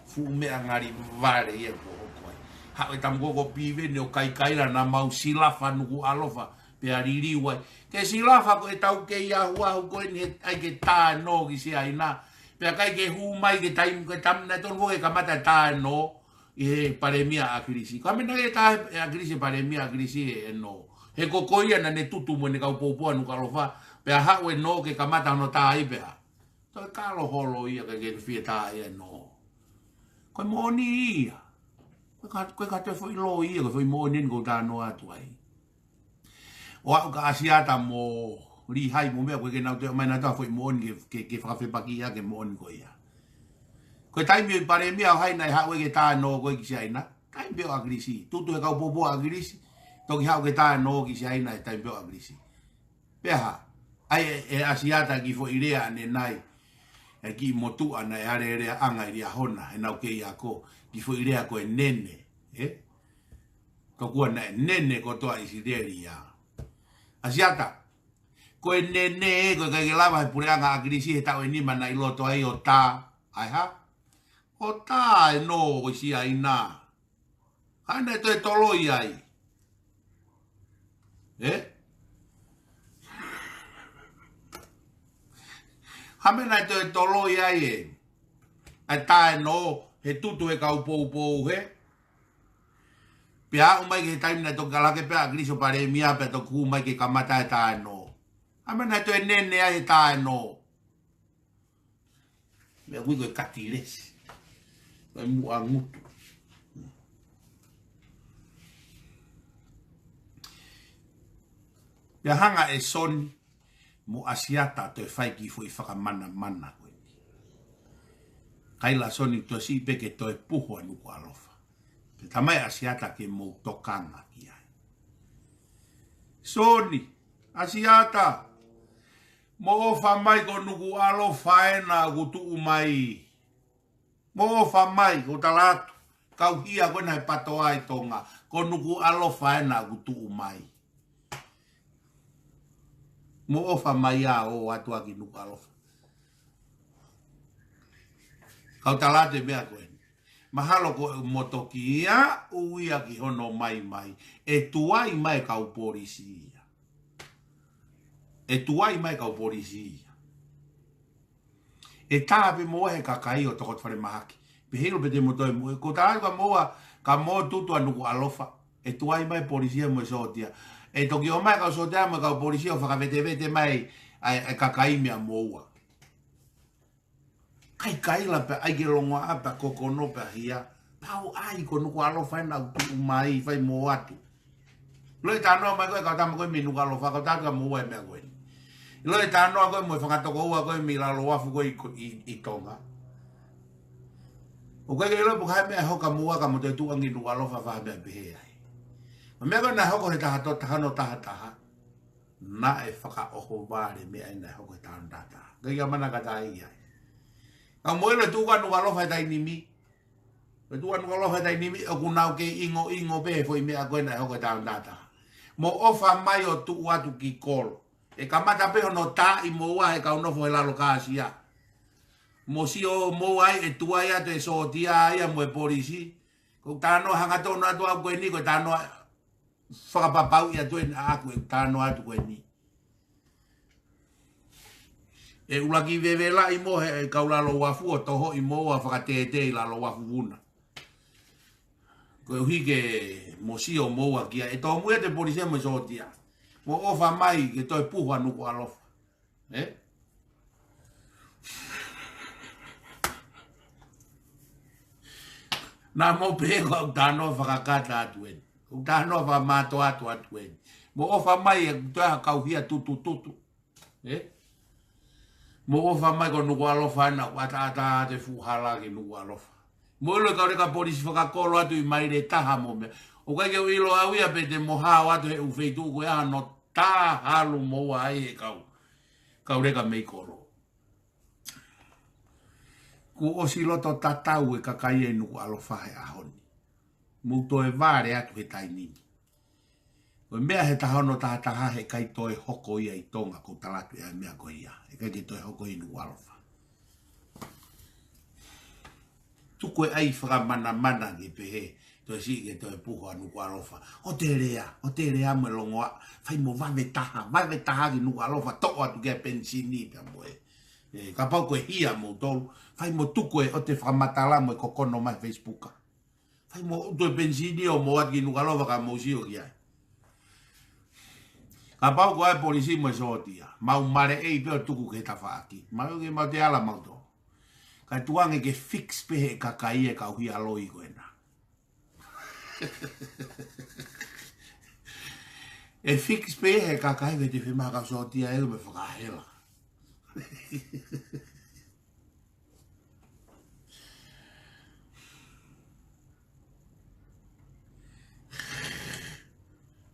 Fuʻu meʻa ngali vale ia ko ē. Haʻu e tama ko ē ko Piveni ʻo kaikaila naʻa mau silafa Nukuʻalofa pea liliu ai. Ke silafa ko e tau kei ahuahu ko eni he ʻai ke tā ʻe Nō ki Siaina. Pea ʻikai ke hū mai ki he taimi, ko e taimi naʻe tonu ko ē ke kamata tā ʻe Nō ʻi he palēmia ʻa ʻAkilisi. Ko e meʻa naʻe tā ʻe ʻAkilisi, palēmia ʻa ʻAkilisi ʻe Nō. He ko ko ia naʻa ne tutu mo ʻene kau poupou ʻa Nukuʻalofa, pea haʻu ʻe Nō ke kamata hono tā ai pea. Toe kalo holo ia kae ʻikai ke fie tā ia ʻe Nō. Ko e moʻoni ia. Ko e ka, ko e ka toe foʻi loi ia, ko e foʻi moʻoni eni ʻoku ou talanoa atu ai. ʻO aʻu kia ʻAsiata mo Lihai mo e meʻa ko ē ke nau toe ʻomai nautolu ha foʻi moʻoni ke, ke, ke fakafepakiʻi ʻaki e moʻoni ko ia. Ko e taimi ʻo e palēmia ʻo hai naʻe haʻu ai ke tā ʻe Nō ko ē ki Siaina. Taimi pē ʻo ʻAkilisi. Tutu he kau poupou ʻa ʻAkilisi. Toki haʻu ke tā ʻe Nō ki Siaina he taimi pē ʻo ʻAkilisi. Pea hā, ʻai ʻe, ʻe ʻAsiata kiʻi foʻi lea ʻanenai, ʻa e kiʻi motuʻa naʻe alēleaʻanga ʻi Liahona, he naʻa ku kei ako, kiʻi foʻi lea ko e nene, ē? Tokua naʻe nene kotoa ʻIsileli ia. ʻAsiata, ko e nene ē, ko e ʻikai ke lava he puleʻanga ʻa ʻAkilisi he taʻu ʻe nima naʻe ʻi loto ai ʻo tā, ʻai hā? ʻO tā ʻe Nō ʻi Siaina. Hā naʻe toe toloi ai. Ē? Hā meʻa naʻe toe toloi ai ē. ʻA e tā ʻe Nō, he tutu he kau poupou hē. Pea aʻu mai ki he taimi naʻe toki kalake pē ʻa ʻAkilisi ʻo palēmia pea toki hū mai ke kamata e tā ʻe Nō. Hā meʻa naʻe toe nene ai e tā ʻe Nō. Meʻa ʻoku ui ko e katilesi. Ko e muʻa ngutu. Pea hanga ʻe Soni mo ʻAsiata ʻo toe fai kiʻi foʻi fakamanamana ko eni. Kaila Soni toe siʻi pē ke toe puho ʻa Nukuʻalofa. Pea talamai ʻe ʻAsiata ke mou tokanga ki ai. Soni, ʻAsiata, mo ʻofa mai ko Nukuʻalofa ena ʻoku tuʻu mai. Mo ʻofa mai, ʻoku tala atu, kau hia ko ena he PATOA ʻi Tonga, ko Nukuʻalofa ena ʻoku tuʻu mai. Mo ʻofa mai ā ʻo ʻoatu ʻaki Nukuʻalofa. Kau tala atu e meʻa ko eni. Mahalo ko e motokia ʻo ia ki hono maimai. ʻE tuai mai kau polisi ia. ʻE tuai mai kau polisi ia. ʻE tā pē moua he kakai ʻo toko falemahaki. Pea heiʻilo pē te mo toe mo. Ko tā ka moua, ka mo tutu ʻa Nukuʻalofa. ʻE tuai mai polisi ia mo e sōtia. ʻE toki ō mai kau sōtia mo e kau polisi ʻo fakavetevete mai ʻa e, ʻa e kakai meia moua. Kaikaila pē ʻai ke longoaʻa pē kokono pē hia. Pau ai ko Nukuʻalofa ena ʻoku tuʻu mai fai mo atu. ʻIlo e talanoa mai ko ē kau tama ko ē mei Nukuʻalofa, kau tala atu kia moua e meʻa ko eni. ʻIlo e talanoa ko ē mo e fanga tokoua ko ē mei Lalovafu ko ē ʻi, ʻi, ʻi Tonga. ʻOku ʻikai ke ʻilo pe ko e hā e meʻa ʻe hoko kia moua ka mo toe tuʻu ange ʻi Nukuʻalofa fai ha meʻa pehē ai. Mo e meʻa ko ē naʻe hoko he taha tolu taha ono taha taha. Naʻe fakaʻohovale meʻa ʻena ʻe hoko he taha ono taha taha. ʻIkai ke ʻamanaki ʻa taha ia ai. Ka mo ʻilo e tuʻu ko ē ʻa Nukuʻalofa he taimi ni. Ko e tuʻu ʻa Nukuʻalofa he taimi ni, ʻoku nau kei ʻingoʻingo pē he foʻi meʻa ko ē naʻe hoko he taha ono taha taha. Mo ʻofa mai ʻo tuʻu atu ki kolo. ʻE kamata pē hono taaʻi moua he kau nofo he lalo kāsia. Mo sio moua ai ʻe tuai atu e sōtia ia mo e polisi. Ko e talanoa hangatonu atu au ko eni, ko e talanoa fakapapauʻi atu eni ʻaʻaku ʻeku talanoa atu ko eni. ʻE ʻuluaki vevelaʻi mo he kau Lalovafu ʻo tohoʻi moua fakatētē ʻi Lalovafu vuna. Koeʻuhi ke mo sio moua kia ʻe tōmui atu e polisi mo e sōtia. Mo ʻofa mai ke toe puho ʻa Nukuʻalofa. Ē? Naʻa mo pehē ko ʻeku talanoa fakakata atu eni. ʻOku talanoa fakamātoato atu eni. Mo ʻofa mai ʻe toe ha kau hia tutututu. Ē? Mo ʻofa mai ko Nukuʻalofa ena ʻoku ʻataʻatā atu e fuʻu hala ki Nukuʻalofa. Mo ʻilo e kau leka polisi fakakolo atu ʻi Maile Taha mo meʻa. ʻOku ʻikai ke u ʻilo au ia pe te mo hao atu he ʻū feituʻu ko ia hano tā halu moua ai he kau, kau leka mei kolo. Kuo ʻosi loto tatau e kakai ʻi Nukuʻalofa he ʻaho ni. Mou toe vale atu he taimi ni. Ko e meʻa he taha ono taha taha heʻikai toe hoko ia ʻi Tonga, kou tala atu ʻa e meʻa ko ia. Heʻikai ke toe hoko ʻi Nukuʻalofa. Tuku e ʻai fakamanamana ke pehē, toe siʻi ke toe puha Nukuʻalofa. ʻOua te lea, ʻoua te lea mo e longoaʻa, fai mo vave taha, vave taha ki Nukuʻalofa, toʻo atu ki ai e penisini pea mo e. ʻE, kapau ko e hia moutolu, fai mo tuku e ʻoua te fakamatala mo e kokono mai Facebook. Fai mo ʻutu e penisini ʻo mou ʻatu ki Nukuʻalofa ka mou sio ki ai. Kapau ko e polisi mo e sōtia, mau maleʻei pē ʻo tuku ki he tafaʻaki. Mau ke mau te ala mautolu. Kae tuku ange ke fix pē he kakai e kau hia loi ko ena. ʻE fix pē he kakai ke te fema kau sōtia e me fakahela.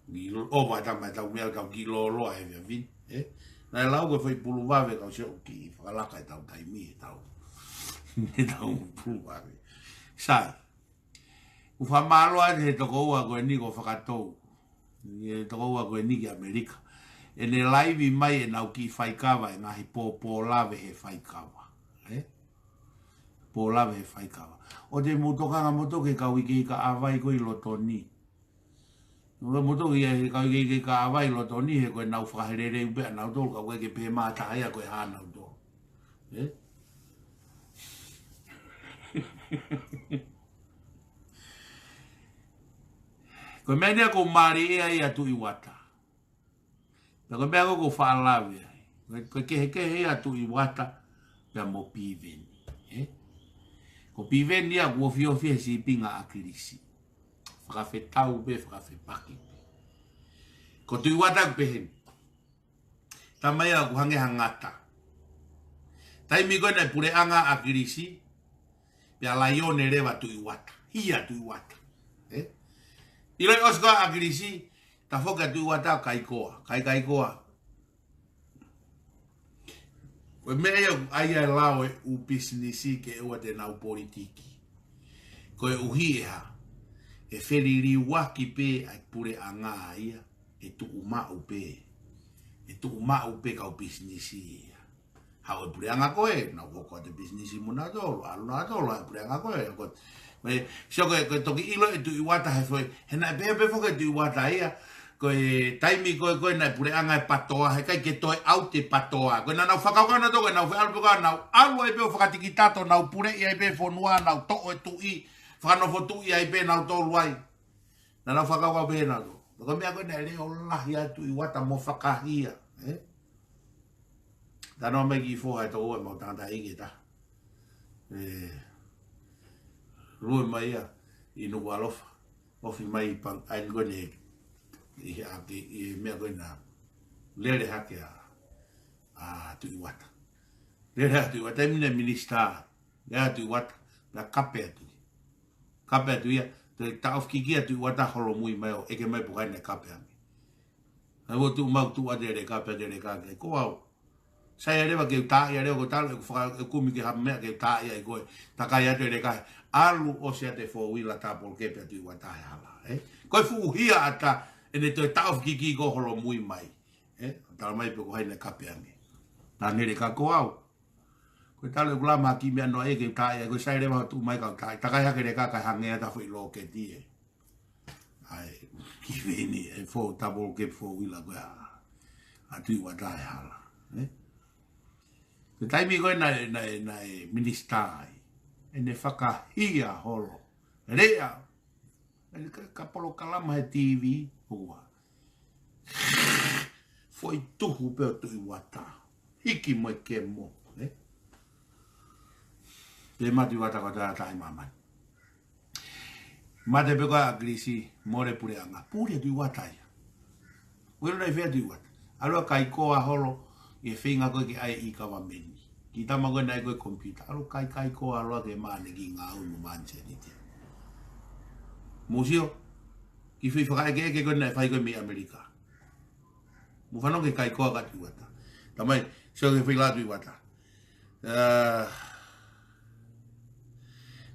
Ni lo, ʻo, vai tama e tau meʻa tau ki lo lo ai via vin, ē? Naʻe lau ko e fai pulu vave kau sio ki fakalaka e tau taimi e tau. E tau pulu vave. Sai. ʻOku fakamālō atu he tokoua ko eni ko Fakatou. ʻE tokoua ko eni ki ʻAmelika. ʻEne laivi mai ʻenau kiʻi faikava e ngaahi pōpō lave he faikava. Ē? Pō lave he faikava. ʻOua te mou tokanga moutolu ki he kau ʻi he kaʻavai ko ē ʻi loto ni. ʻOua moutolu ki he kau ʻi he kaʻavai ʻi loto ni he ko ʻenau fakaheleleu pē ʻanautolu ka ʻoku ʻikai ke pehē mai ha taha ia ko e hā nautolu. Ē? Ko e meʻa ni ʻoku ou mālieʻia ai ʻa Tuʻi Uata. Pea ko e meʻa ʻoku ou faʻa lave ai. Ko e, ko e kehekehe ia ʻa Tuʻi Uata pea mo Piveni. Ē? Ko Piveni ia ʻoku ofiofi he sīpinga ʻa ʻAkilisi. Fakafetau pē, fakafepaki pē. Ko Tuʻi Uata ʻoku pehē ni. Tama ia ʻoku hangē ha ngata. Taimi ko ē naʻe puleʻanga ʻa ʻAkilisi, pea laione leva Tuʻi Uata. Hia Tuʻi Uata. Ē? ʻIlo ʻosi ko ē ʻa ʻAkilisi, tafoki ʻa Tuʻi Uata kaikoa, kai kaikoa. Ko e meʻa ia ʻoku ʻai ai e lao e ʻū pisinisi ke ʻoua te nau politiki. Koeʻuhi ʻe hā, ʻe feliliuaki pē ʻa e puleʻanga ia, ʻe tuʻu maʻu pē, ʻe tuʻu maʻu pē kau pisinisi ia. Haʻu e puleʻanga ko ē, nau hoko atu e pisinisi mo nautolu, ʻalu nautolu, ʻa e puleʻanga ko ē, ko ē. Sio ko e, ko e toki ʻilo e Tuʻi Uata he foʻi, he naʻe pehē pē foki e Tuʻi Uata ia, ko e taimi ko ē ko ē naʻe puleʻanga e PATOA, heʻikai ke toe ʻalu e PATOA. Ko ē naʻa nau fakakaukau nautolu, ko ē nau feʻalu pē ko ē, nau ʻalu ai pē ʻo fakatikitato, nau puleʻi ai pē fonua, nau toʻo e tuʻi, fakanofo tuʻi ai pē nautolu ai. Naʻa nau fakakaukau pē nautolu. Ko e meʻa ko ē naʻe leʻo lahi ʻa Tuʻi Uata mo fakahia, ē? Talanoa mai ki foha e tokoua ʻemau tangataʻeiki ʻe taha. Ē, lue mai ia ʻi Nukuʻalofa. Ofi mai pang, ai ko ē ne, ʻi he ake, ʻi he meʻa ko ē naʻe lele hake ʻa, ʻa Tuʻi Uata. Lele ʻa Tuʻi Uata, taimi naʻe minisitā. Lele ʻa Tuʻi Uata, naʻe kape atu. Kape atu ia, toe taʻofi ki kia Tuʻi Uata holomui mai ʻo ʻeke mai pe ko hai naʻe kape ange. Naʻe ʻoua tuʻu mau tuʻu ʻa Teleka, pea Teleka ke ko au. Sai ʻa leva ke u taaʻi ʻa leva ko talu ʻeku faka-, ʻeku kumi ke ha meʻa ke u taaʻi ai koe. Takai ʻa Teleka, ʻalu ʻosi ʻa e four wheeler tapolo ke pea Tuʻi Uata he hala, ē? Ko e fuʻu hia ʻata ʻene toe taʻofi ki kia ko holomui mai. Ē? Tala mai pe ko hai naʻe kape ange. Naʻa Teleka ko au. Ko e talu ʻeku lama ki meʻa noa ʻe ke u taaʻi ai, ko e sai leva tuʻu mai kau taaʻi. Takai hake Teleka kae hangē ʻa e foʻi lōketi ē. ʻAi, ki veni, e four, tapolo ke four wheeler ko ē ʻa, ʻa Tuʻi Uata he hala. Ē? Ko e taimi ko ē naʻe, naʻe, naʻe minisitā ai. ʻEne fakahia holo. Lea. ʻEne ka, ka polokalama he T V, ua. Foʻi tuhu pē ʻo Tuʻi Uata. Hiki mo e kemo, ē? Te mate Tuʻi Uata ko e taha taha ʻi māmani. Mate pē ko ē ʻa ʻAkilisi, mole puleʻanga. Pule Tuʻi Uata ia. Uelo naʻe fea Tuʻi Uata. ʻAlu ʻo kaikoa holo, ʻi he feinga ko ē ke ʻai e e-government. Kiʻi tama ko ē naʻe ko e computer. ʻAlu ʻo kai, kaikoa holo ʻa e ke mane ki ngāue mo mane seniti. Mou sio, kiʻi foʻi fakaʻekeʻeke ko ē naʻe fai ko ē mei ʻAmelika. Mou fanongo ki he kaikoa ʻa Tuʻi Uata. Tamai, sio ki he foʻi lea ʻa Tuʻi Uata. Ā,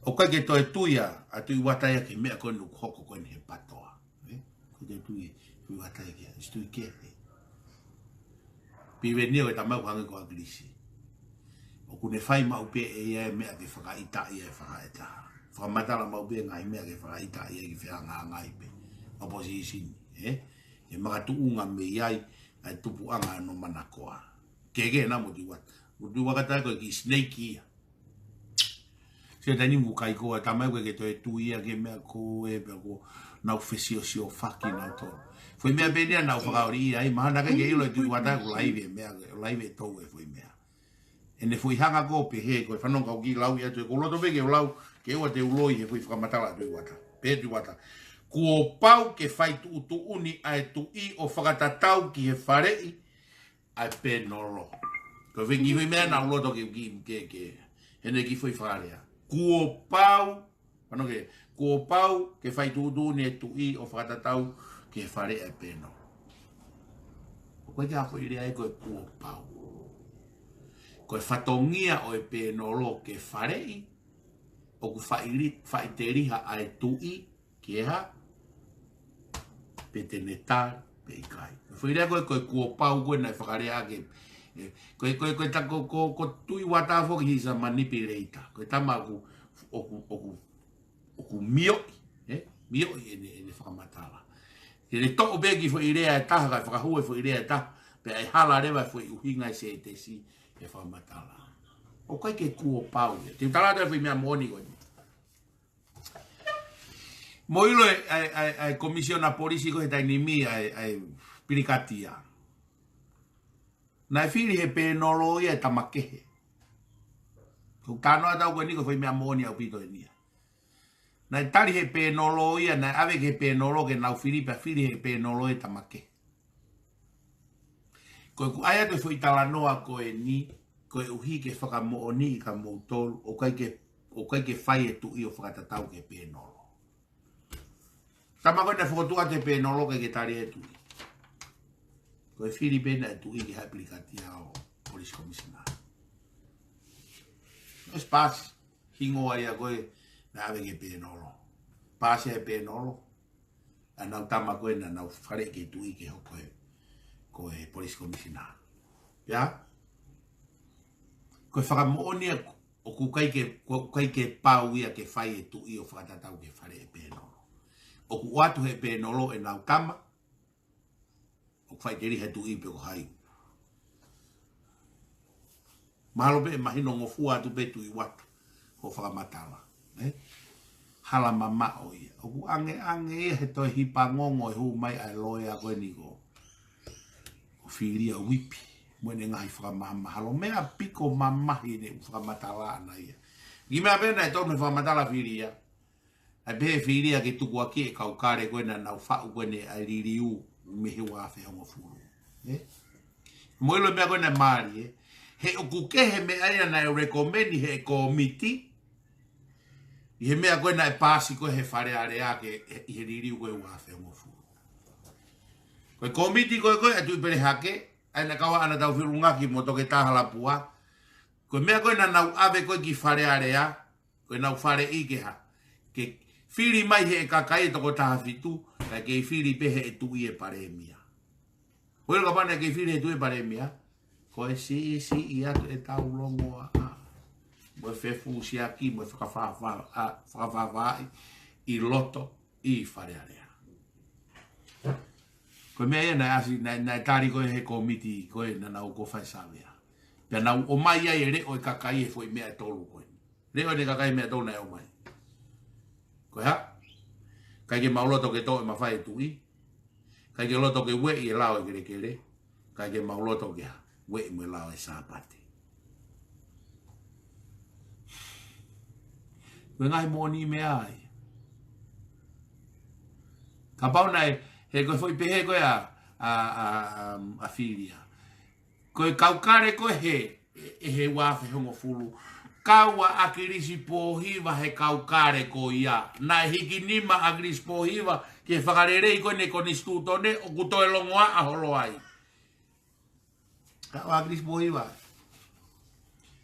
ʻOku ʻikai ke toe tui ʻa, ʻa Tuʻi Uata ia ki he meʻa ko eni ʻoku hoko ko eni he PTOA. ʻE? ʻOku ʻikai ke tui, Tuʻi Uata ia ki ai, ʻosi tui kehe. Piveni ʻo e tamai ʻoku hangē ko ʻAkilisi. ʻOku ne fai maʻu pē ʻe ia e meʻa ke fakaʻitaʻi e fakaʻetaha. Fakamatala maʻu pē ngaahi meʻa ke fakaʻitaʻi e ki fehangahangai pē. Opposition, ʻe? ʻE makatuʻunga mei ai, ʻa e tupuʻanga ʻo hono manakoa. Keke na mo Tuʻi Uata. Mo Tuʻi Uata ko e kiʻi snake ia. Sio taimi ni ʻoku ʻikai ko e tamai ʻoku ʻikai ke toe tui ia ki he meʻa ko ē pea ko ʻenau fesiosiofaki nautolu. Foʻi meʻa pē eni ia naʻa ku fakaoli ia ai, mahalo naʻe ʻikai ke ʻilo ʻe Tuʻi Uata ʻoku laivi e meʻa, laivi ʻe Tou e foʻi meʻa. ʻEne foʻi hanga ko ē pē he ko e fanongo kau kiʻi lau ia atu ē, ʻoku ou loto pē ke u lau, ke ʻoua te u loi he foʻi fakamatala ʻa Tuʻi Uata. Pehē ʻe Tuʻi Uata. Kuo pau ke fai tuʻutuʻuni ʻa e Tuʻi ʻo fakatatau ki he faleʻi ʻa e pēnolo. Ko e foʻi kiʻi foʻi meʻa naʻa ku loto ke, ke, ke, ke, heʻene kiʻi foʻi fakalea. Kuo pau, ano ke, kuo pau ke fai tuʻutuʻuni e Tuʻi ʻo fakatatau ki he faleʻi ʻa e pēnolo. ʻOku ʻikai ke ʻi ai ha foʻi lea ia ko e kuo pau. Ko e fatongia ʻo e pēnolo ke faleʻi, ʻoku faʻili-, faʻiteliha ʻa e Tuʻi, ki he hā? Pe te ne tali, pe ʻikai. Ko e foʻi lea ko e, ko e kuo pau ko ē naʻe fakalea ʻaki. ʻE, ko e, ko e, ko e ta-, ko, ko, ko Tuʻi Uata foki he's a manipulator. Ko e tama ʻoku, ʻoku, ʻoku, ʻoku mioʻi, ʻe? Mioʻi ʻene, ʻene fakamatala. Ke ne toʻo pē kiʻi foʻi lea ʻe taha, kae fakahū e foʻi lea ʻe taha, pea ʻe hala leva e foʻi ʻuhinga e sētesi e fakamatala. ʻOku ʻikai ke kuo pau ia. Te u tala atu e foʻi meʻa moʻoni ko eni. Mou ʻilo e, ʻa e, ʻa e, ʻa e Komisiona Polisi ko ē he taimi ni, ʻa e, ʻa e Pilikatia. Naʻe fili he pēnolo ia e tama kehe. Ko e talanoa ʻataʻatā ko eni ko e foʻi meʻa moʻoni ʻaupito eni ia. Naʻe tali he pēnolo ia, naʻe ʻave ki he pēnolo ke nau fili pea fili he pēnolo e tama kehe. Ko ʻeku ʻai atu e foʻi talanoa ko eni, koeʻuhi ke fakamoʻoniʻi kia moutolu, ʻoku ʻikai ke, ʻoku ʻikai ke fai e Tuʻi ʻo fakatatau ki he pēnolo. Tama ko ē naʻe fokotuʻu atu he pēnolo ʻikai ke tali he Tuʻi. Ko e fili pē ena e Tuʻi ki he Pilikatia ʻo Police Commissioner. ʻOsi paasi, hingoa ia ko ē naʻe ʻave ki he pēnolo. Paasi e pēnolo, ʻa ʻenau tama ko ē naʻa nau faleʻi ki he Tuʻi ke hoko ko e Police Commissioner. Pea? Ko e fakamoʻoni ia ʻoku ʻikai ke, ʻoku ʻikai ke pau ia ke fai e Tuʻi ʻo fakatatau ki he faleʻi e pēnolo. ʻOku ʻoatu he pēnolo ʻenau tama, ʻoku faʻiteliha e Tuʻi pe ko hai. Mahalo pē ʻe mahinongofua atu pē Tuʻi Uata hoʻo fakamatala, ʻe? Hala mamaʻo ia. ʻOku ʻangeʻange ia he toe hipangongo e hū mai ʻa e loea ko eni ko, ko Filia Uipi mo ʻene ngaahi fakamahamahalo. Meʻa piko mamahi ʻene fakamatala ʻana ia. Kiʻi meʻa pē naʻe tonu he fakamatala Filia. ʻA e pehē ʻe Filia ke tukuakiʻi e kau kale ko ē naʻa nau faʻu ko eni ʻa e liliu mei he ua afe hongofulu. ʻE? Mou ʻilo e meʻa ko ē naʻe mālie, ʻe? He ʻoku kehe e meʻa ia naʻe recommend ʻe he kōmiti, ʻi he meʻa ko ē naʻe paasi ko ē he Fale Alea ke, ʻi he liliu ko ē ua afe hongofulu. Ko e kōmiti ko ē ko ē ʻa Tuʻipelehake, ʻa ia naʻe kau ai ʻAnatau Feilungaki mo Toketā Halapua, ko e meʻa ko ē naʻa nau ʻave ko ē ki Fale Alea, ko ʻenau faleʻi ke hā? Ke fili mai ʻe he kakai ʻe toko taha fitu, kae kei fili pē ʻe he Tuʻi e Palēmia. Mou ʻilo kapau naʻe kei fili ʻe he Tuʻi e Palēmia, ko e siʻisiʻi atu ʻetau longoaʻa, mo e fefusiaki, mo e fakafāfā-, ʻa, fakafāfāʻi ʻi loto ʻi Fale Alea. Ko e meʻa ia naʻe ʻasi, naʻe, naʻe tali ko ē ʻe he kōmiti ko ē naʻa nau ō ʻo fai e sāvea. Pea nau ʻomai ai e leʻo e kakai e foʻi meʻa ʻe tolu ko ē. Leʻo ʻene kakai e meʻa ʻe tolu naʻe ʻomai. Ko e hā? ʻIkai ke mau loto ke toʻo e mafai e Tuʻi. ʻIkai ke loto ke ueʻi e lao e kelekele. ʻIkai ke mau loto ke hā? Ueʻi mo e lao e Sāpate. Ko e ngaahi moʻoni meʻa ia. Kapau naʻe, he ko e foʻi pehē ko ē ʻa, ʻa, ʻa, ʻa, ʻa Filia. Ko e kau kale ko ē he, ʻe he ua afe hongofulu. Kau ʻa ʻAkilisi Pōhiva he kau kale ko ia. Naʻe hiki nima ʻa ʻAkilisi Pōhiva ke fakalelei ko ē ʻene konisitūtone ʻoku toe longoaʻa holo ai. Kau ʻa ʻAkilisi Pōhiva.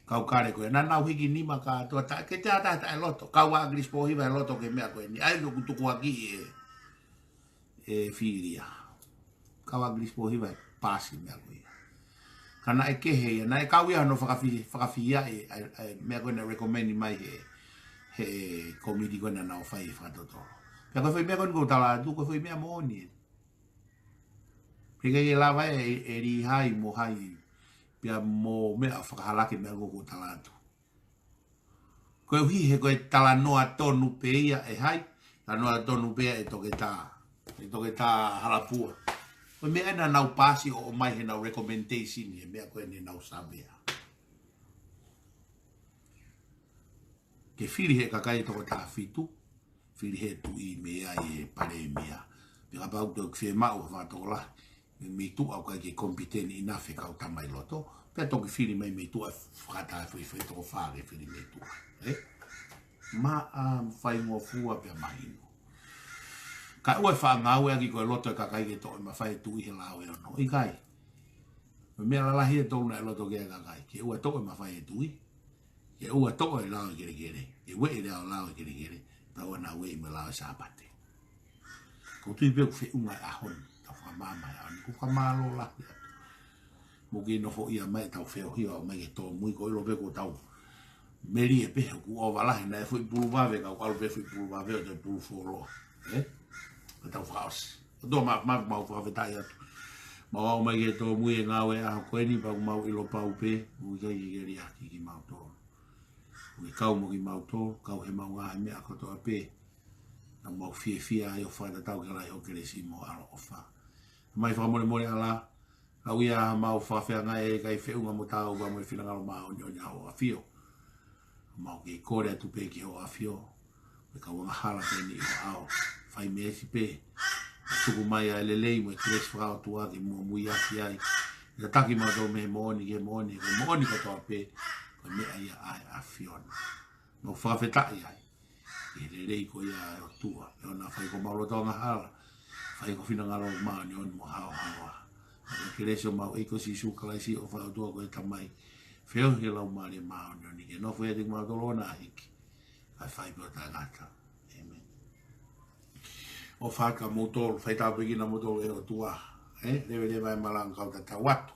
Kau kale ko ē, naʻa nau hiki nima kātoa, ta ke te ata taʻe loto, kau ʻa Kilisi Pōhiva e loto ki he meʻa ko eni, ʻa ia ʻoku tukuakiʻi ʻe, ʻe Filia. Kau ʻa Kilisi Pōhiva e paasi meʻa ko ia. Ka naʻe kehe ia, naʻe kau ia hono fakafi-, fakafihiaʻi ʻa e, ʻa e meʻa ko ē naʻe recommend mai he, he komiti ko ē naʻa nau fai e fakatotolo. Pea ko e foʻi meʻa ko eni ʻoku ou tala atu, ko e foʻi meʻa moʻoni ē. Pea ʻikai ke lava ʻe, ʻe Lihai mo hai, pea mo meʻa fakahalaki meʻa ʻoku ou tala atu. Koeʻuhi he ko e talanoa tonu pē ia ʻe hai, talanoa tonu pē ia ʻe Toketā, ʻe Toketā Halapua. Ko e meʻa ē naʻa nau paasi ʻo ʻomai heʻenau recommendation he meʻa ko eni ʻenau savea. Ke fili he kakai ʻe toko taha fitu, fili he tuʻi mei ai e palēmia. Pea kapau te ke fiemaʻu ha fakatokolahi mei tuʻa ʻoku ʻikai ke competent enough e kau tama ʻi loto, pea toki fili mai mei tuʻa fakataha foʻi foʻi toko fā ke fili mei tuʻa. Ē? Maʻa, faingofua pea mahino. Kae ʻoua ʻe faʻa ngāueʻaki ko e loto e kakai ke toʻo e mafai e tuʻi he lao ʻe ono. ʻIkai. Ko e meʻa lalahi ʻe tolu naʻe loto ki ai e kakai. Ke ʻoua toʻo e mafai e tuʻi. Ke ʻoua toʻo e lao e kelekele. Ke ueʻi e lao, lao e kelekele. Pea ʻoua naʻa ueʻi mo e lao e Sāpate. ʻOku ou tui pē ʻoku feʻunga e ʻaho ni. Tau fakamāmā e ʻaho ni. ʻOku ou fakamālō lahi atu. Mou kei nofoʻia mai ʻetau feohi ʻo aʻu mai ki he tōmui, ko e ʻilo pē ko ʻetau melie pē, ʻoku ʻova lahi, naʻe foʻi pulu vave, ka ʻoku ʻalu pē foʻi pulu vave ʻo toe pulu fuoloa. Ē? Ko ʻetau fakaʻosi. ʻOtua Māfimafi, mau fakafetaʻi atu. Mau aʻu mai ki he tōmui e ngāue ʻaho ko eni, pea ʻoku mau ʻilo pau pē, ʻoku ʻikai ke ke liʻaki kimautolu. ʻOku ke kau mo kimautolu, kau he mau ngaahi meʻa kotoa pē. Naʻa mau fiefia ai ʻo fakatatau ki he lahi hoʻo kelesi mo ho ʻaloʻofa. Mai fakamolemole ʻa la, lau ia ha mau fakafeangai ʻe ʻikai feʻunga mo taau pea mo e finangalo māʻoniʻoni ʻa hoʻo ʻAfio. Mau kei kole atu pē ki hoʻo ʻAfio, mo e kau angahala pē eni ʻi ho ʻao. Fai meesi pē, ʻo tuku mai ʻa e lelei mo e kelesi fakaʻotua ke muimui ʻaki ai. ʻE tataki mautolu mei he moʻoni ki he moʻoni, ko e moʻoni kotoa pē, ko e meʻa ia ʻa e ʻAfiona. Mau fakafetaʻi ai. ʻI he lelei ko ia ʻa e ʻOtua, ʻe ʻoua naʻa fai ko homau loto angahala, fai ko ho finangalo māʻoniʻoni mo haohaoa. Pea ko e kelesi ʻa homau ʻEiki ko Sīsū Kalaisi, ʻofa ʻa e ʻOtua ko e Tamai, feohi ʻa e Laumālie Māʻoniʻoni, ke nofo ʻiate kimautolu ʻo ʻaʻana hiki, kae fai pē ʻo taʻengata. ʻĒmeni. ʻOfa atu kiate kimoutolu, fai tāpuekina kimoutolu ʻe he ʻOtua, ē, leveleva e malanga kau tatau atu.